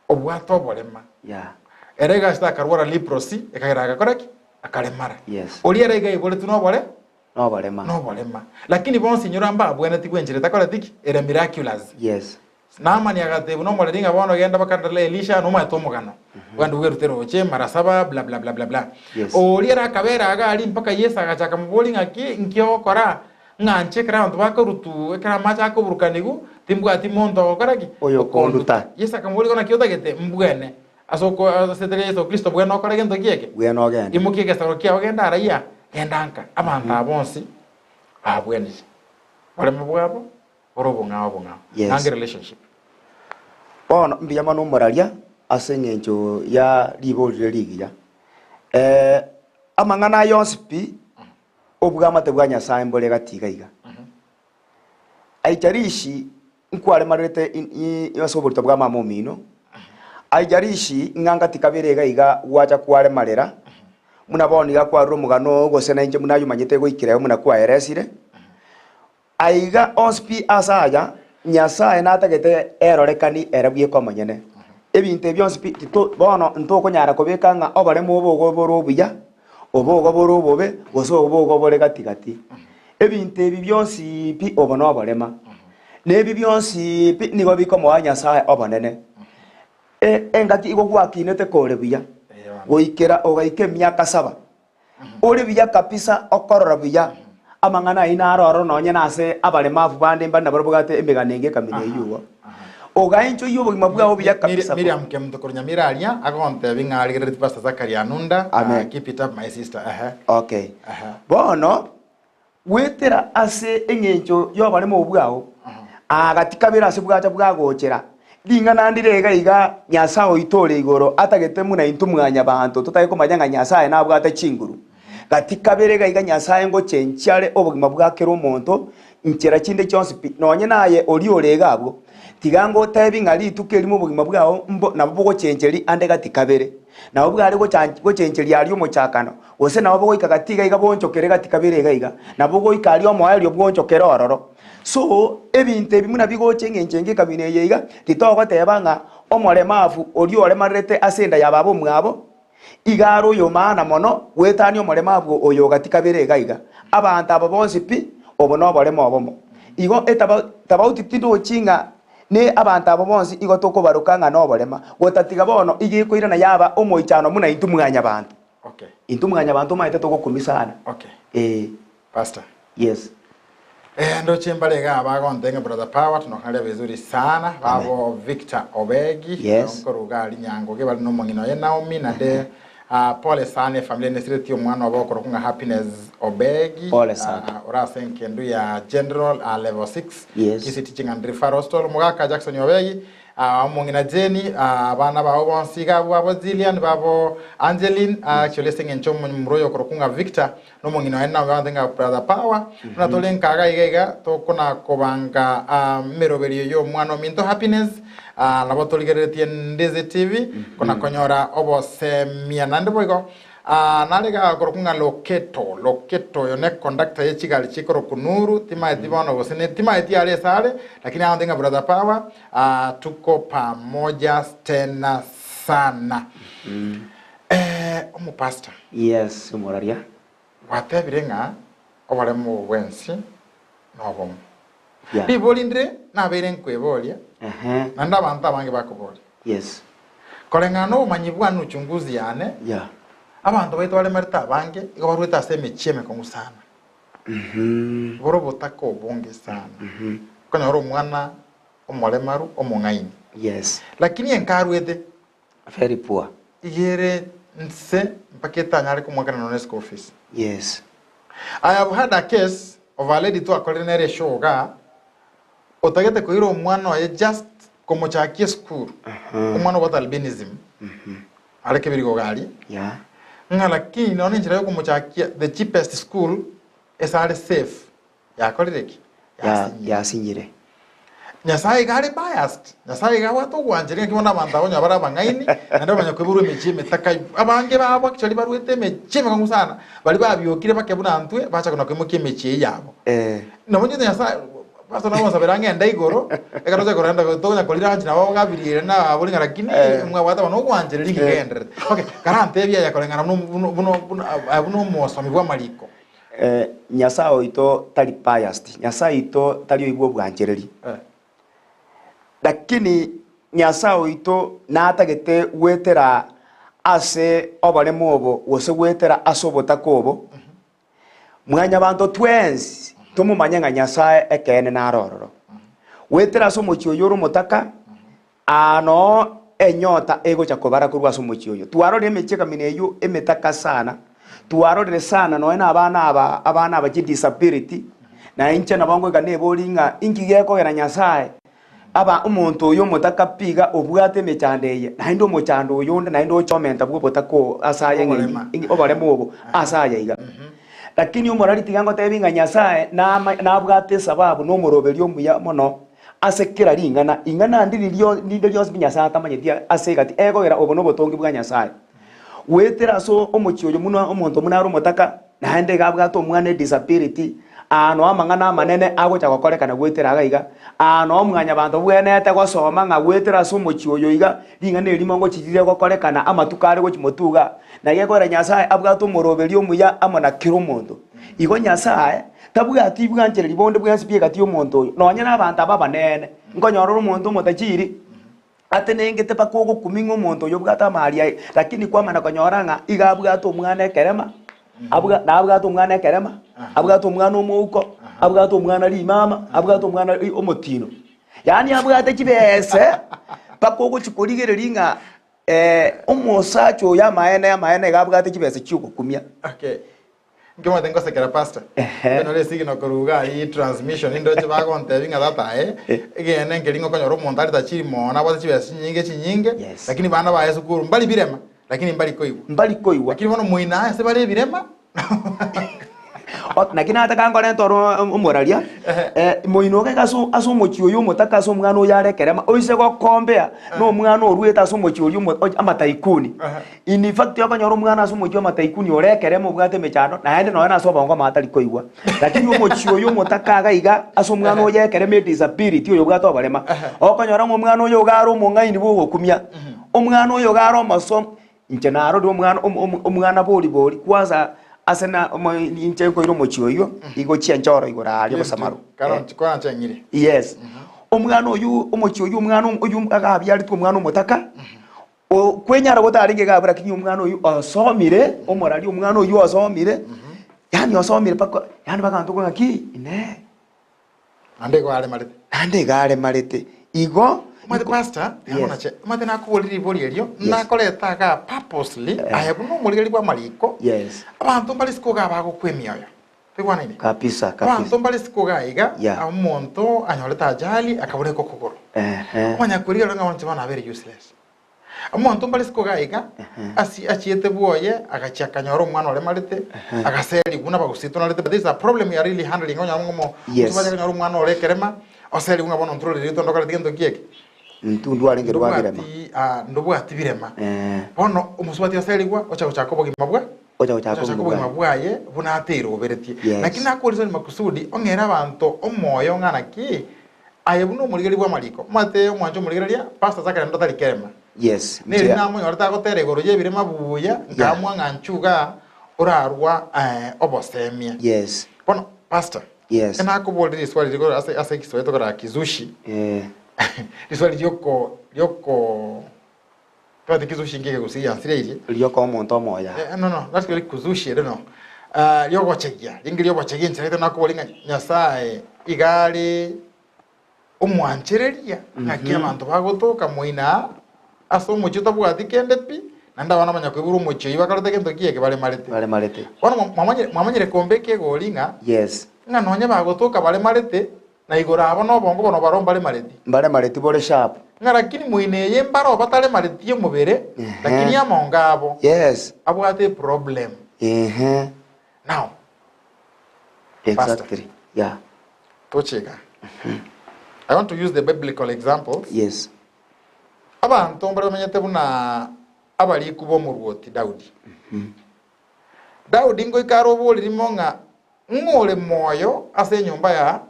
Speaker 2: Obwate oborema.
Speaker 3: Yeah.
Speaker 2: Ere iga achete akarwara leprosy, ekagera agakora ki? Akaremara.
Speaker 3: Yes.
Speaker 2: Oria ere iga aiboretwe nobore?
Speaker 3: Noborema.
Speaker 2: Noborema. Lakini bonsi inyora mbabwenetigwe enchera etakoreti ki? Ere miraculous.
Speaker 3: Yes.
Speaker 2: Naamani agatebwa nomoreri ng'a bono genda bakandere Elisha nomaete omogano. Bwande bwerute roche mara saba bla bla bla bla bla.
Speaker 3: Yes.
Speaker 2: Oria ere akabera iga aria mpaka Yeso agacha akamoboria ng'aki nki ogokora ng'a inche ekero abanto bakorutu ekero amache akoburukanigwa timbwati monto ogokora ki?
Speaker 3: Oyokonduta.
Speaker 2: Yeso akamoboria igo naki otagete mbwene ase oko ase erieta ria Yeso Kristo bwene okore gento ki eke?
Speaker 3: Bwene ogende.
Speaker 2: Imokia egesero kiao genda araiya genda nka. Abanto aba bonsi babwenire boremo bwabo Ore obong'ao obong'ao.
Speaker 3: Yes.
Speaker 2: Nange relationship.
Speaker 3: Bono mbuya mono omoraria ase eng'encho ya ribori rire rigiya. Eh, amang'ana aya onsi pi, obwamate bwa Nyasaye mbore gati iga iga. Haijalishi nkwaremarerete in- i- ase oborito bwa mama omino, haijalishi ng'a ngati kabere iga iga gwacha kwaremarera, buna bono iga kwarure omogano oo gose nainche buna ayomanyete goikera buna kwaeresire, Aiga onsi pi ase aya, Nyasae natagete erorekani ere bweka omonyene. Ebinto ebi bionsi pi tito bono ntokonyara kobeka ng'a oboremo obo ogo bore obuya, obo ogo bore obobe, gose obo ogo bore gati gati. Ebinto ebi bionsi pi obo noborema, na ebi bionsi pi nigo bikomoa Nyasae obonene. E- engaki igo gwakinete kore buya, goikera ogaika emiaka saba, Ore buya kabisa okorora buya amang'ana ayio naro ororo nonye nase abaremavu bande mbare nabarabwo babwate emegano enge ekamina eyio igo. Ogaenchoyia obogima bwao buya kabisa bo.
Speaker 2: Miriam Kemunto korwa Nyamira aria agontebia ng'a arigereretie Pastor Zachary Anunda.
Speaker 3: Amen.
Speaker 2: Keep it up my sister. Ehe.
Speaker 3: Okay.
Speaker 2: Ehe.
Speaker 3: Bono Goetera ase engencho y'oboremo obwo bwao, agati kabere ase bwacha bwagochera. Ring'ana ndire iga iga Nyasae oito ore igoro atagete buna intwe mwanyabanto totari komanya ng'a Nyasae nabwate chinguru. Gati kabere iga iga Nyasae ngochenchia are obogima bwa kera omonto nchera chinde chionsi pi, nonye naye oria ore iga abwo. Tiga ngotebi ng'a rituko erimo obogima bwao mbo nabo bogochencheri ande gati kabere. Nabo bware gochencheria aria omochakano, Gose nabo bogoika gati iga iga boonchokere gati kabere iga iga, nabo bogoika aria omoerio bwonchokere ororo. So, ebinto ebi buna bigocha engencho enge ekamina eye iga, titogoteba ng'a omoremafu oria oremarerete ase enda ya baba omwabo, iga are oyo maana mono goetania omoremafu oyo gati kabere iga iga. Abanto aba bonsi pi, obo noborema obomo. Igo etaba tabauti tindochi ng'a Ne abanto abo bonsi igo tokobaroka ng'a noborema, gotatiga bono iga ekoirana yaba omoichano buna intwe mwanyabanto.
Speaker 2: Okay.
Speaker 3: Intwe mwanyabanto omanyete togokumia sana.
Speaker 2: Okay.
Speaker 3: Eh.
Speaker 2: Pastor.
Speaker 3: Yes.
Speaker 2: Eh, ndoche mbare iga bagonteng'a brother Power tunokaria vizuri sana babo Victor Obegi
Speaker 3: Yes.
Speaker 2: nkoruga ari Nyangoge bari nomong'ina oye Naomi nande ah, pole sana efamily nesiretie omwana obo okorokwa ng'a Happiness Obegi
Speaker 3: Pole sana.
Speaker 2: ah, ore ase enkendu ya General ah, level 6
Speaker 3: Yes.
Speaker 2: Kisii Teaching and Referral Hospital omogaka Jackson Obegi. Omong'ina Jenny, abana bao bonsi iga abwo babo Jillian, babo Angeline, actually ase eng'encho omomura oyo okorokwa ng'a Victor, na omong'ina oye nabo bagote ng'a Brother Power. Buna tore nka iga iga iga, tokona kobanga emeroberio ya omwana ominto Happiness, nabo torigereretie Ndizi TV, kona konyora obosemia. Naende boigo, Nare iga akorokwa ng'a Loketo, Loketo oyo ne conductor ye chigari chikorokwa Nuru, timaeti bono gose ne timaeti are ase are, lakini agontebia ng'a Brother Power, tuko pamoja tena sana. Eh, omopastor.
Speaker 3: Yes, omoraria.
Speaker 2: Gwatebire ng'a oboremo obo bwensi nobomo.
Speaker 3: Yeah.
Speaker 2: Ribori ndire nabeire nkweboria,
Speaker 3: Ehe.
Speaker 2: naende abanto abange bakoboria.
Speaker 3: Yes.
Speaker 2: Koreng'ana nobomanyi bwane uchunguzi yane,
Speaker 3: Yeah.
Speaker 2: abanto baito baremarete abange igo barwete ase emechie emekong'u sana.
Speaker 3: Mhm.
Speaker 2: Bore obotaka obonge sana. Okonyora omwana omoremaru omong'aini.
Speaker 3: Yes.
Speaker 2: Lakini enkarwete
Speaker 3: Very poor.
Speaker 2: iga ere nse mpaka etanyare komwakana nonya ne school fees.
Speaker 3: Yes.
Speaker 2: I have had a case of a lady twakorire nere eshow igaa, otagete koira omwana oye just komochakia esukuru, omwana obwate albinism, are kebirigo iga aria,
Speaker 3: Yeah.
Speaker 2: ng'a lakini nonya enchera yokomochakia the cheapest school ase are safe, yakorire ki?
Speaker 3: Ya-
Speaker 2: Yasinyire.
Speaker 3: Yasinyire.
Speaker 2: Nyasae iga are biased, Nyasae iga abwate ogwanchera ng'aki bono abanto aba onye bare abang'aini, naende bamanya koiborwa emechie emetaka, abange babo actually barwete emechie emekong'u sana, baria babiokire bake buna ntwe, bacha kona koimokia emechie eyio yabo.
Speaker 3: Eh.
Speaker 2: Nabo inche Nyasae, pastor nabo gonsabera ng'ende igoro, ekero tocha korenda tokonya korira inche nabo gabiriere nabori ng'a lakini mwabwate bono ogwanchera rinki kegendererete. Okay, karantebie aya koreng'ana buna buna buna buna buna omosomi bw'amariko.
Speaker 3: Nyasae oito tari biased, Nyasae oito tari oibwa obwanchereri. Lakini Nyasae oito natagete goetera ase oboremo obo gose goetera ase obotaka obo, mwanyabanto twensi tomomanye ng'a Nyasae ekeene nare ororo. Goetera ase omochie oyio ore omotaka, Aa noo enyota egocha kobara korwa ase omochie oyo. Twarorire emechie ekamina eyio emetaka sana, twarorire sana nonya na abana aba abana aba chidisability, na inche nabo ngoika nebori ng'a inki gekogera Nyasaye aba omonto oyo omotaka pi iga obwate emechando eye, naende omochando oyo onde naende oche omenta bwa obotaka oo ase aye ng'a
Speaker 2: Oborema.
Speaker 3: oborema obo ase aya iga. Lakini omorari tiga ngotebi ng'a Nyasaye nama nabwate esababu na omoroberio omuya mono. Ase kera ring'ana, ing'ana ndiri rinde rionsi pi Nyasae atamanyeti ase egati ekogera obo nobotongi bwa Nyasae. Goetera ase omochie oyo buna omonto buna are omotaka, naende iga abwate omwana edisability, aa noo amang'ana amanene agocha gokorekana goetera iga iga, aa noo mwanyabanto bwenerete gosoma ng'a goetera ase omochie oyo iga, ring'ana erimo ngochi rire gokorekana amatuko are gochi motwe igaa. Naki ekogera Nyasae abwate omoroberio omuya amo na kera omonto. Igo Nyasae Tabwati bwanchereri bonde bwensi bi'egati y'omonto oyo, nonya nabanto aba abanene. Nkonyora ore omonto omotachiri, atenengete mpaka ogokumia ng'a omonto oyo obwate amari aye, lakini kwamana konyora ng'a iga abwate omwana ekerema, abwa nabwate omwana ekerema, abwate omwana omouko, abwate omwana rimama, abwate omwana ri omotino. Yaani abwate chibese, mpaka ogochi korigereria ng'a omosacha oyo amaene amaene iga abwate chibesa chiogokumia.
Speaker 2: Okay. Nkemanyete ngosekera pastor.
Speaker 3: Ehe.
Speaker 2: Nkonyora esigino korwa iga aria transmission ndoche bagontebia ng'a tata aye, egeene nkeri ng'a okonyora omonto are tachiri mono abwate chibesa chinyinge chinyinge,
Speaker 3: Yes.
Speaker 2: lakini bana baye esukuru mbari birema, lakini mbari koigwa.
Speaker 3: Mbari koigwa.
Speaker 2: Lakini bono moino aye ase bare ebirema,
Speaker 3: O- Naki nataka nkorente oro omoraria, eh, moino iga ase ase omochie oyo omotaka ase omwana oyo are ekerema, oise gokombea na omwana oruete ase omochie oria omo amataikuni. In fact okonyora omwana ase omochie omataikuni ore ekerema obwate emechando naende nonya nase obongo omanye tari koigwa. Lakini omochie oyo omotaka iga iga ase omwana oyo ekerema edisability oyo obwate oborema, okonyora ng'a omwana oyo iga are omong'aini bwa ogokumia, omwana oyo iga are omosomu, inche narorire omwana omo omo omwana bori bori kwanza ase na omo inche nkoira omochie oyio, igo chienchoro igoro aria bosamaro.
Speaker 2: Karonchi kwancheng'ire.
Speaker 3: Yes. Omwana oywo omochie oywo omwana oywo iga abiaretwe omwana omotaka. Okwenyara gotarenge iga abwo lakini omwana oyio osomire, omorari omwana oyio osomire, yaani osomire mpaka yaani mpaka abanto bakobora ng'aki inee,
Speaker 2: Naende igo aremarete.
Speaker 3: naende iga aremarete. Igo
Speaker 2: Omanyete pastor,
Speaker 3: Yes.
Speaker 2: nache, omanyete nakoboria ribori erio,
Speaker 3: Yes.
Speaker 2: nakoreta igaa purposely,
Speaker 3: Eh.
Speaker 2: aye buna omorigereria bw'amariko,
Speaker 3: Yes.
Speaker 2: abanto mbare isiko igaa bagokwa emioyo. Toigwanaine?
Speaker 3: Kabisa,
Speaker 2: Abanto
Speaker 3: kabisa.
Speaker 2: mbare isiko igaa iga,
Speaker 3: Yeah.
Speaker 2: omonto anyorete ajali akaboreka okogoro.
Speaker 3: Ehe.
Speaker 2: Omanya korigereria ng'a inche bono nabeire useless. Omonto mbare isiko iga iga, asi achiete bwoye, agachia akanyora omwana oremarete, agaserigwa buna abagusii tonarete, but this is a problem we are really handling, onyore ng'a omo
Speaker 3: Yes.
Speaker 2: omosubati akanyora omwana ore ekerema, oserigwe ng'a bono ntororeri tondokoreti gento ki eke.
Speaker 3: Intwe ndwarenge rwa birema.
Speaker 2: Ndobwati ah, ndobwati birema.
Speaker 3: Eh.
Speaker 2: Bono omosubati oserigwa, ocha gochaka obogima bwa
Speaker 3: Ocha gochaka
Speaker 2: ocha gochaka
Speaker 3: obogima
Speaker 2: obogima bwaye buna ateroberetie.
Speaker 3: Yes.
Speaker 2: Lakini nakoria sori makusudi, ong'ere abanto omoyo ng'a naki, Aye buna omorigereria bw'amariko, omanyete omwancha omorigereria, Pastor Zachary naende otari kerema.
Speaker 3: Yes,
Speaker 2: Neri
Speaker 3: inche
Speaker 2: namonyorete agotera igoro y'ebirema buya, nkamua ng'a inchuo igaa orarwa eh, obosemia.
Speaker 3: Yes.
Speaker 2: Bono, Pastor,
Speaker 3: Yes.
Speaker 2: enakoborire riswali rigoro ase ase ekiswahili tokora kizushi,
Speaker 3: Eh.
Speaker 2: riswali rioko rioko tobwate kizushi nki ekegusii yansireirie.
Speaker 3: Rioka omonto omoya.
Speaker 2: Eh, no, no, that's really kuzushi, I don't know. Ah, riogochegia, ringi riogochegia enchera ete nakobori ng'a Nyasaye iga are omwanchereria ng'aki abanto bagotoka moina ase omochie otabwati kende pi, naende abana banya koiborwa omochie oyio bakarete gento ki eke baremarete.
Speaker 3: Baremarete.
Speaker 2: Bono mwa- mwamanyire mwamanyire kombeka egori ng'a
Speaker 3: Yes.
Speaker 2: ng'a nonye bagotoka baremarete, Na igoro abo nobongo bono baroo mbaremareti.
Speaker 3: Mbaremareti bore sharp.
Speaker 2: Ng'a lakini moino eye mbaroo bataremareti omobere,
Speaker 3: Ehe.
Speaker 2: lakini amongo abo
Speaker 3: Yes.
Speaker 2: abwate eproblem.
Speaker 3: Ehe.
Speaker 2: Now, Pastor.
Speaker 3: Exactly. Yeah.
Speaker 2: toche iga. I want to use the biblical examples.
Speaker 3: Yes.
Speaker 2: Abanto mbare bamenyete buna abariku b'omoruoti Daudi. Daudi ngoika are oboririmo ng'a Ng'o ore moyo ase enyomba ya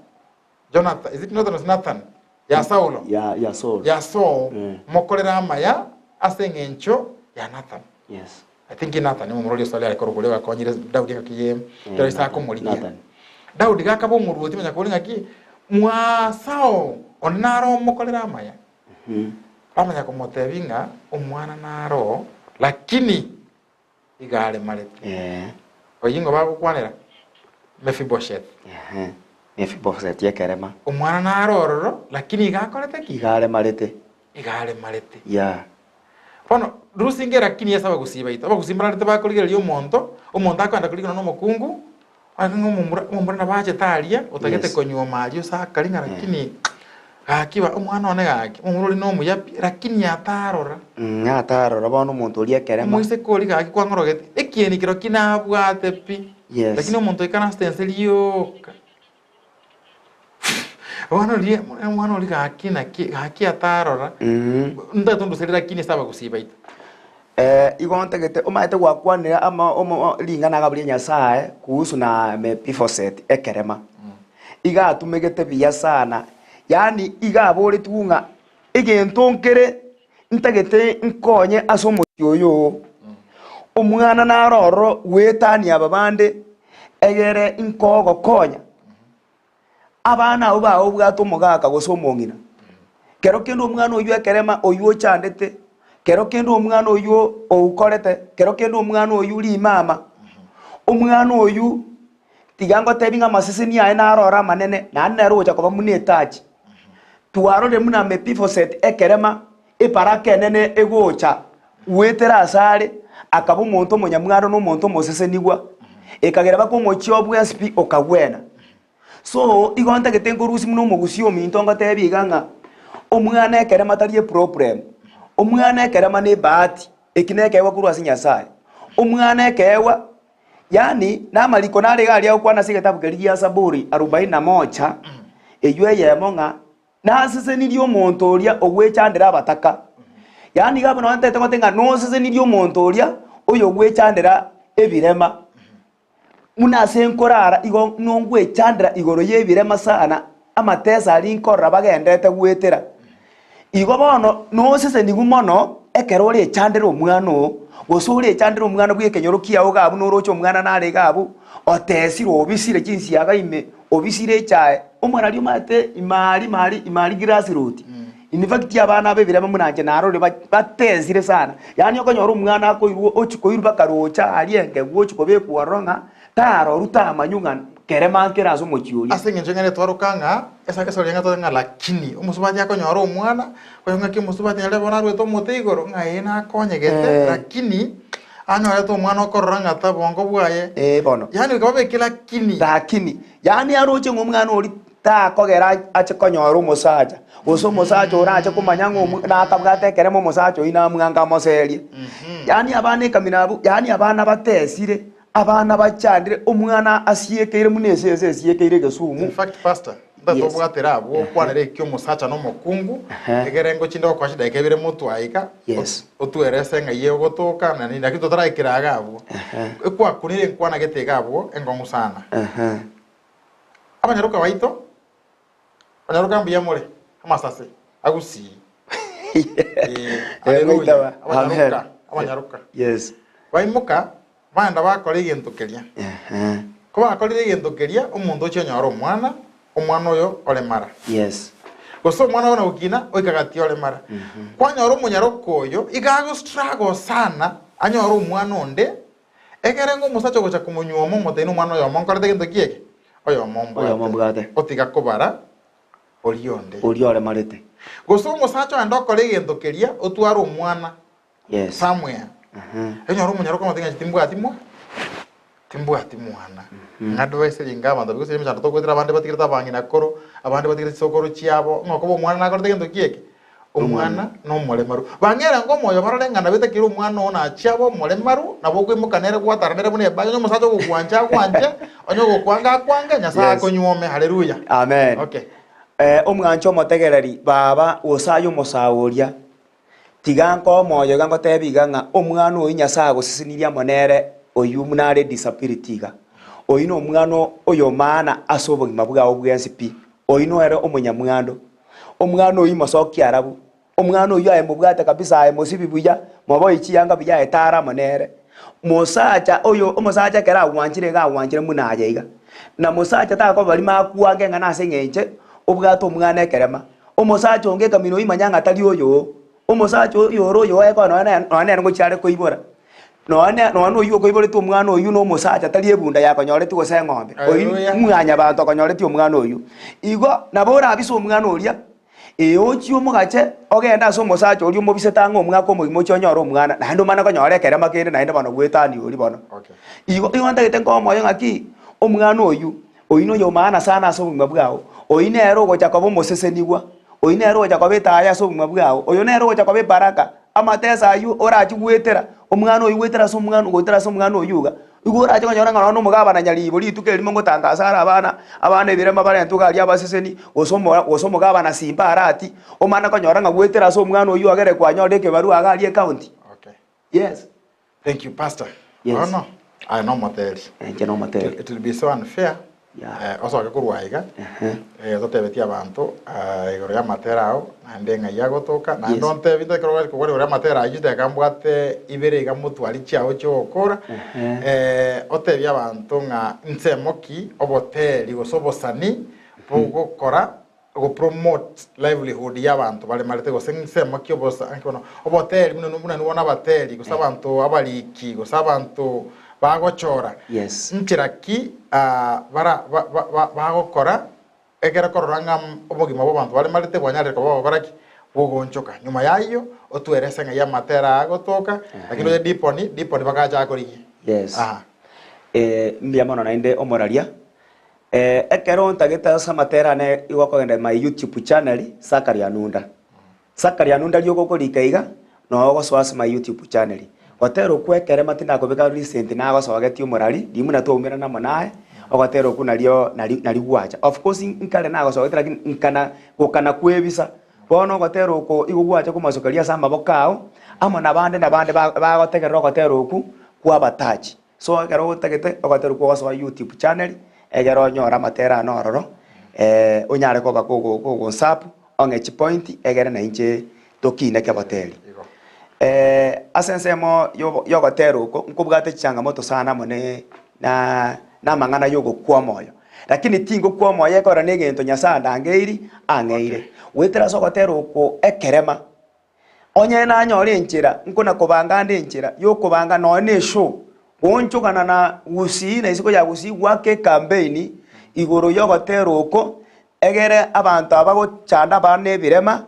Speaker 2: Jonathan, is it Jonathan or Nathan? Ya Saulo.
Speaker 3: Ya, ya Saul.
Speaker 2: Ya Saul,
Speaker 3: Eh.
Speaker 2: mokorere amaya ase eng'encho ya Nathan.
Speaker 3: Yes.
Speaker 2: I think Nathan omorori Sauli are korokwa oria ogakonyire Daudi engaki ye ekero ise akomorigia.
Speaker 3: Nathan.
Speaker 2: Daudi gakaba omoruoti manya kobori ng'aki mwa Saul onde naro omokorere amaya. Bamanya komotebia ng'a omwana naro lakini iga aremarete.
Speaker 3: Ee.
Speaker 2: Oyio nigo bagokwanera Mefiboshethi.
Speaker 3: Ehe, Mefiboseti ekerema.
Speaker 2: Omwana nare ororo, lakini iga akorete ki?
Speaker 3: Iga aremarete.
Speaker 2: Iga aremarete.
Speaker 3: Yeah.
Speaker 2: Bono, rusinga elakini ase abagusii baito. Abagusii mbararete bakorigereria omonto, omonto akoenda korigana na omokungu, Ore ng'a omomura, omomura nabo achete aria, otagete
Speaker 3: Yes.
Speaker 2: konyuoma aria ase akari ng'a lakini gaki ba omwana one gaki, omomura oria nomuya pi, lakini atarora.
Speaker 3: Mm, atarora bono omonto oria ekerema.
Speaker 2: Omoiseke oria gaki kwang'orogete, ekieni kero ki nabwate pi,
Speaker 3: Yes.
Speaker 2: lakini omonto oikaransete ense rioka. Bono oria, omwana oria gaki naki, gaki atarora,
Speaker 3: Mm.
Speaker 2: ntagete onduserie lakini ase abagusii baito.
Speaker 3: Eh, igo ntagete omanyete gwakwanire ama omo ring'ana iga ria Nyasaye kuhusu na Mephibosheth ekerema. Iga atumegete buya sana, yaani iga aboretigwe ng'a egento nkere ntagete nkonye ase omochie oyo oo, omwana naro ororo goetania aba bande egere nkogokonya. Abana abwo bagobwata omogaka gose omong'ina, kero kende omwana oyio ekerema oyio ochandete, kero kende omwana oyio oukorete, kero kende omwana oyio rimama, omwana oyio tiga ngotebi ng'a amaseseni aye naro ore amanene, naende nere ogocha koba buna etachi. Twarorire buna Mephibosheth ekerema, ebaraka enene egocha goetera asare, akaba omonto omonyamwando na omonto omosesenigwa, ekagera mpaka omochie o bwensi pi okagwena. So, igo ntagete nkorusia buna omogusia ominto ngotebie iga ng'a, omwana ekerema tari eproblem, omwana ekerema na ebahati, eki na ekeegwa korwa ase Nyasaye. Omwana ekeegwa, yaani na amariko nare iga aria agokwana ase egetabu keria gia Zaburi arobaini na moja, eywo eyemo ng'a, Nasesenirie omonto oria ogwechandera abataka. Yaani iga abwo nabo ntagete goteba ng'a nosesenirie omonto oria oyogwechandera ebirema. Buna ase nkorara igo nongwechandera igoro y'ebirema sana, amatesa aria nkorora bagenderete goetera. Igo bono nosesenigwe mono ekero orechandere omwana oo, gose orechandere omwana bw'ekenyoro kiao iga abwo noroche omwana nare iga abwo, otesire obisire chinsiaga ime, obisire echae, omwana aria omanyete ime aria ime aria ime aria grassroot. In fact abana aba ebirema buna inche narorire ba batesire sana, yaani okonyora omwana akoirwa ochia koirwa mpaka roche aria engegu ochia kobekwa ororo ng'a tarorwa tamanywa ng'a kerema nkere ase omochie oria.
Speaker 2: Ase eng'encho ng'a netwaroka ng'a ase ase oria ng'a ng'a lakini omosubati akonyora omwana, oyo ng'aki omosubati nere bono arwete omote igoro ng'a ee nakonyegete
Speaker 3: Eh.
Speaker 2: lakini anyorete omwana okorora ng'a ta bongo bwaye.
Speaker 3: Eh bono.
Speaker 2: Yaani goika babeke lakini.
Speaker 3: Lakini, yaani aroche ng'a omwana oria. takogera ache konyora omosacha, gose omosacha orache komanya ng'a omo nakabwate ekeremo omosacha oyio namwange amoserie. Yaani abana ekamina abwo, yaani abana batesire, abana bachandire, omwana asiekeire buna esese esiekeire egesumu.
Speaker 2: In fact pastor,
Speaker 3: Yes.
Speaker 2: ntatobwatera abwo okwanera eki omosacha na omokungu,
Speaker 3: Ehe.
Speaker 2: egere ngochinde gokoa chidaeka ibere motwe aiga,
Speaker 3: Yes.
Speaker 2: otwerese ng'ai egotoka na nini, lakini totaraikera iga abwo.
Speaker 3: Ehe.
Speaker 2: Ekwakunire enkwana gete iga abwo enkong'u sana.
Speaker 3: Ehe.
Speaker 2: Abanyaroka baito, abanyaroka mbuya more, amasase agusii. Eh,
Speaker 3: Eh,
Speaker 2: haleluya.
Speaker 3: ngoitaba.
Speaker 2: Abanyaroka,
Speaker 3: Amen.
Speaker 2: abanyaroka.
Speaker 3: Yes.
Speaker 2: Baimoka, baenda bakora egento keria.
Speaker 3: Ehe.
Speaker 2: Kobakorire egento keria, omonto ochia onyora omwana, omwana oyo oremara.
Speaker 3: Yes.
Speaker 2: Gose omwana oyo nagokina, oika gati oremara. Kwanyora omonyaroka oyo, iga ago struggle sana, anyore omwana onde, Ekere ng'a omosacha ogocha komonyuoma omotebi nomwana oyomo nkorete gento ki eke? Oyomo
Speaker 3: Oyomo
Speaker 2: mbwate.
Speaker 3: mbwate.
Speaker 2: Otiga kobara oria onde.
Speaker 3: Oria oremarete.
Speaker 2: Gose omosacha oende okore egento keria otware omwana
Speaker 3: Yes.
Speaker 2: somewhere.
Speaker 3: Aha.
Speaker 2: Onyore omonyaroka omotebi ng'a inche timbwati mwa timbwati mwana. Ng'advise ringa abanto gose emechando togoetera abande batigerete abang'ina koro, abande batigerete chisokoro chiabo, ng'a okoba omwana nakorete gento ki eke? Omwana nomoremaru. Bang'eira ngomoyo barore ng'a nabo etakire omwana oo nachie abe omoremaru, nabo okoimoka nere gwatara nere buna ebagi, onye omosacha ogokwancha agwanche, onye ogokwanga akwange, Nyasae
Speaker 3: Yes.
Speaker 2: akonyuome. Haleluya.
Speaker 3: Amen.
Speaker 2: Okay.
Speaker 3: Eh, omwanche omotegereri, baba, gose aye omosae oria, tiga nkoe omoyo iga ngotebie iga ng'a omwana oyio Nyasae agosesenirie amo nere oyio buna are disability iga, oyio na omwana oyo maana ase obogima bwao bwensi pi, oyio nere omonyamwando. Omwana oyio mosokia arabu, omwana oyio aye mobwate kabisa aye mosibi buya, moboe chiyanga buya aye tara amo nere. Mosacha oyo omosacha ekero agwanchire iga agwanchire buna aye iga. Na mosacha takoba rimo akwange ng'a nase eng'encho obwate omwana ekerema. Omosacha onge ekamina oyio manya ng'a tari oyoo, omosacha oyo ore oyo oye konya nonya nonya nere ngochia are koibora. Nonya nonya oyio okoiboretie omwana oyio na omosacha tari ebunda yakonyoretie gose eng'ombe, oyio
Speaker 2: Haleluya.
Speaker 3: mwanyabanto okonyoretie omwana oyio. Igo nabo orabise omwana oria, ee ochie omogache ogende ase omosacha oria omobisete ang'e omwaka omogima ochie onyore omwana, naende omane konyora ekerema kende naende bono gwetania oria bono.
Speaker 2: Okay.
Speaker 3: Igo igo ntagete nkoe omoyo ng'aki, omwana oyio, oyio noyo maana sana ase obogima bwao, oyio nere ogocha koba omosesenigwa, oyio nere ogocha koba etaya ase obogima bwao, oyo nere ogocha koba ebaraka. Amateso ayio orache goetera omwana oyio goetera ase omwana goetera ase omwana oyio iga, igo orache konyora ng'a nonya omogabana nyaribo rituko erimo ngotangasa are abana, abana ebirema barentwe iga aria abaseseni, gose omo gose omogabana simba arati, omana konyora ng'a goetera ase omwana oyio ogere kwanyorire ekebarua iga aria ecounty.
Speaker 2: Okay.
Speaker 3: Yes.
Speaker 2: Thank you pastor.
Speaker 3: Yes.
Speaker 2: Bono aye nomoteri.
Speaker 3: Inche nomoteri.
Speaker 2: It will be so unfair.
Speaker 3: Yeah.
Speaker 2: Eh, osoke korwa aiga.
Speaker 3: Ehe.
Speaker 2: Eh, totebetie abanto ah, igoro y'amatera ao naende ng'ai agotoka naende
Speaker 3: Yes.
Speaker 2: ontebi ntakero gokwana igoro y'amatera ayio chidakika mbwate ibere iga motwari chiao chiogokora
Speaker 3: Ehe.
Speaker 2: eh, otebie abanto ng'a nsemo ki oboteri gose obosani bogokora Gopromote livelihood y'abanto baremarete gose nsemo ki obosa nki bono oboteri buna buna bono abateri gose abanto abariki gose abanto bagochora
Speaker 3: Yes.
Speaker 2: nchera ki ah, bara ba ba ba bagokora ekero korora ng'a obogima bwa abanto baremarete bwanyarire koba bogokora ki? Bogoonchoka. Nyuma y'ayio otwerese ng'ai amatera aya agotoka lakini oye diponi diponi bagacha akorigia.
Speaker 3: Yes.
Speaker 2: Aha.
Speaker 3: Eh, mbuya mono naende omoraria. Ekero ntagete ase amatera ane igo okogenda my YouTube channel Zachary Anunda. Zachary Anunda rioka okorika iga noo ogosoa ase my YouTube channel. Gotera okwo ekerema tindakobeka recent nagosogetie omorari riria buna twaumerana amo naye, ogotera okwo nario nari nari gwacha. Of course nkare nagosogetie lakini nkana gokana kwebisa. Bono ogotera oko igo gwacha komosokeria ase amaboko ao, amo nabande nabande ba bagotegerera ogotera okwo kwabatachi. So ekero otagete ogoterwa kwa gosoa YouTube channel, egere onyore amatera ane ororo, onyare koba kogo kogonsapu, ong'e chipoint egere nainche tokine keboteri. Ase ensemo yobo yogotera oko, nkobwate chichangamoto sana amo ne na na amang'ana ya ogokwa omoyo. Lakini tingokwa omoyo ekero na egento Nyasaye andangeiri, ang'eire. Goetera ase ogotera oko ekerema. Onye nanyora enchera, nkona-kobanga ande enchera y'okobanga nonya ne eshow, goonchogana na Gusii na isiko ya Gusii goaka ekampeini igoro y'ogotera oko, egere abanto aba gochanda abana ebirema,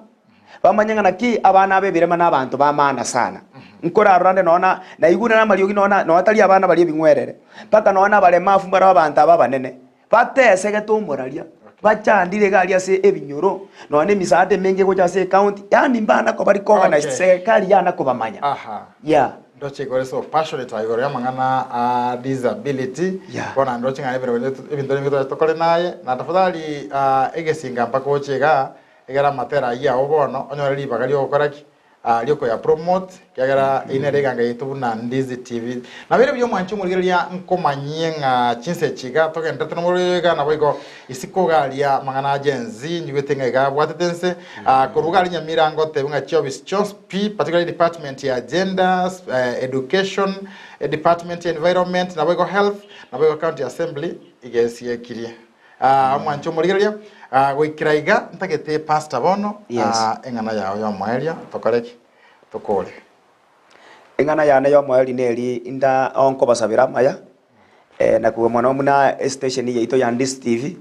Speaker 3: bamanye ng'a naki abana aba ebirema na abanto ba maana sana. Nkorarora ande nonya na naigure namariogi nonya nonya tari abana baria ebing'werere, mpaka nonya na abaremafu mbare abanto aba abanene, batesegete omoraria. Bachandire iga aria ase ebinyoro, nonya na emisaada emenge egocha ase ecounty, yaani mbana koba recognized,
Speaker 2: Okay.
Speaker 3: serikali yana kobamanya.
Speaker 2: Aha.
Speaker 3: Yeah.
Speaker 2: Ndoche igoro so passionate igoro y'amang'ana a disability.
Speaker 3: Yeah.
Speaker 2: Bono ndoche ng'a ebinto ebinto nibio torache tokore naye na tafadhali ah, egesinga mpaka oche igaa egere amatera ayio ao bono onyore ribaga riogokora ki? Riokoya promote ekiagera eyio nere eganga yaito buna Ndizi TV. Nabeire buya omwanchi omorigereria nkomanyie ng'a chinsa echi iga togenderete nomorero oyo iga naboigo isiko iga aria amang'ana a Gen Z njigwete ng'a iga abwatete nse korwa iga aria Nyamira ngotebe ng'a chiofisi chionsi pi particularly department ya gender, education, department ya environment naboigo health naboigo county assembly iga esiekirie. Omwanche omorigereria, goikera iga ntagete pastor bono,
Speaker 3: Yes.
Speaker 2: eng'ana yao y'omoerio tokore ki? Tokore.
Speaker 3: Eng'ana yane y'omoerio neri inda onkobasabera amaya, na kobua mono buna estation yaito ya Ndisi TV,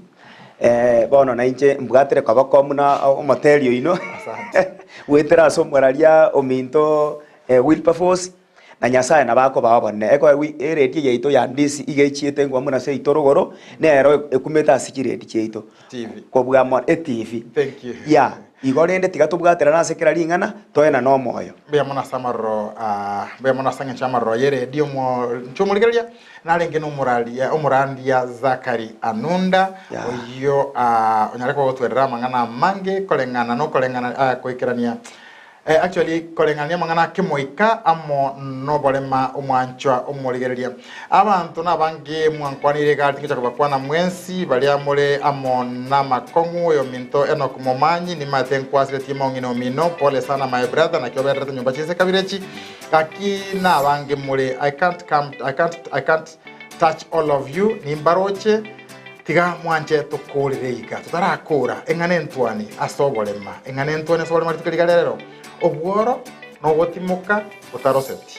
Speaker 3: bono nainche mbwatire koboko buna omoteri oino,
Speaker 2: Asante.
Speaker 3: goetera ase omoraria ominto Wilberforce. Na Nyasae nabo akobaa obonene. Ekero eredi yaito ya Ndisi iga echiete ngwa buna seito rogoro, nero ekumete ase chiredi chiaito.
Speaker 2: TV.
Speaker 3: Kobua mono etivi.
Speaker 2: Thank you.
Speaker 3: Yeah. Igo rende tiga tobwaterane ase kera ring'ana, toenane omoyo.
Speaker 2: Mbuya mono ase amaroro aa, mbuya mono ase eng'encho y'amaroro y'eredio omo inche omorigereria narenge nomoraria omorandia Zachary Anunda
Speaker 3: Yeah.
Speaker 2: oyio aa onyare koba gotwerera amang'ana amange koreng'ana nokoreng'ana aa koikerania Actually koreng'ania amang'ana a kemoika amo noborema omwanchwa omorigereria. Abanto nabange mwankwanire iga tingocha kobakwana mwensi baria more amo namakong'u oyominto Enock Momanyi nimate nkwasiretie mong'ina omino pole sana my brother naki obererete nyomba chinse kabere echi gaki nabange more I can't come I can't I can't touch all of you nimbaroche Tiga mwanche tokoorere iga, totarakora eng'ana entwani ase oborema, eng'ana entwani ase oborema rituko riga rero, obworo nogotimoka otaroseti.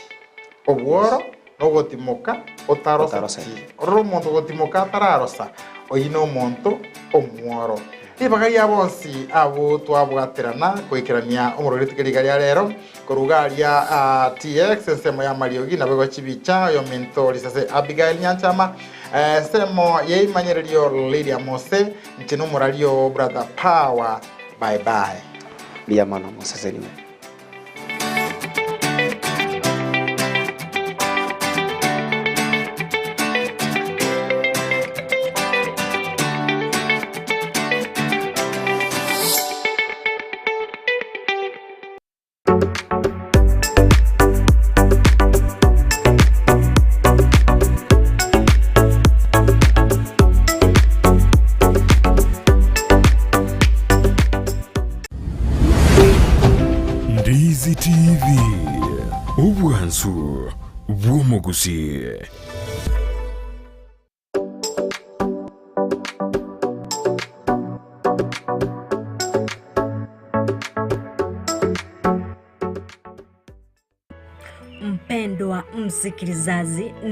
Speaker 2: Obworo nogotimoka otaroseti. Orore omonto ogotimoka atararosa, oyio nomonto omworo. Ribaga ria bonsi abwo twabwaterana goikerania omorweri rituko riga ria rero, korwa iga aria TX ensemo y'amariogi naboigo chibicha, oyominto risase Abigail Nyanchama, Ensemo y'eimanyererio Lydia Mose, inche nomorario brother Power, bye bye.
Speaker 3: Mbuya mono moseseniwe.
Speaker 1: Ndizi TV, obwansu bw'omogusii.
Speaker 4: Mpendwa msikilizaji, ni.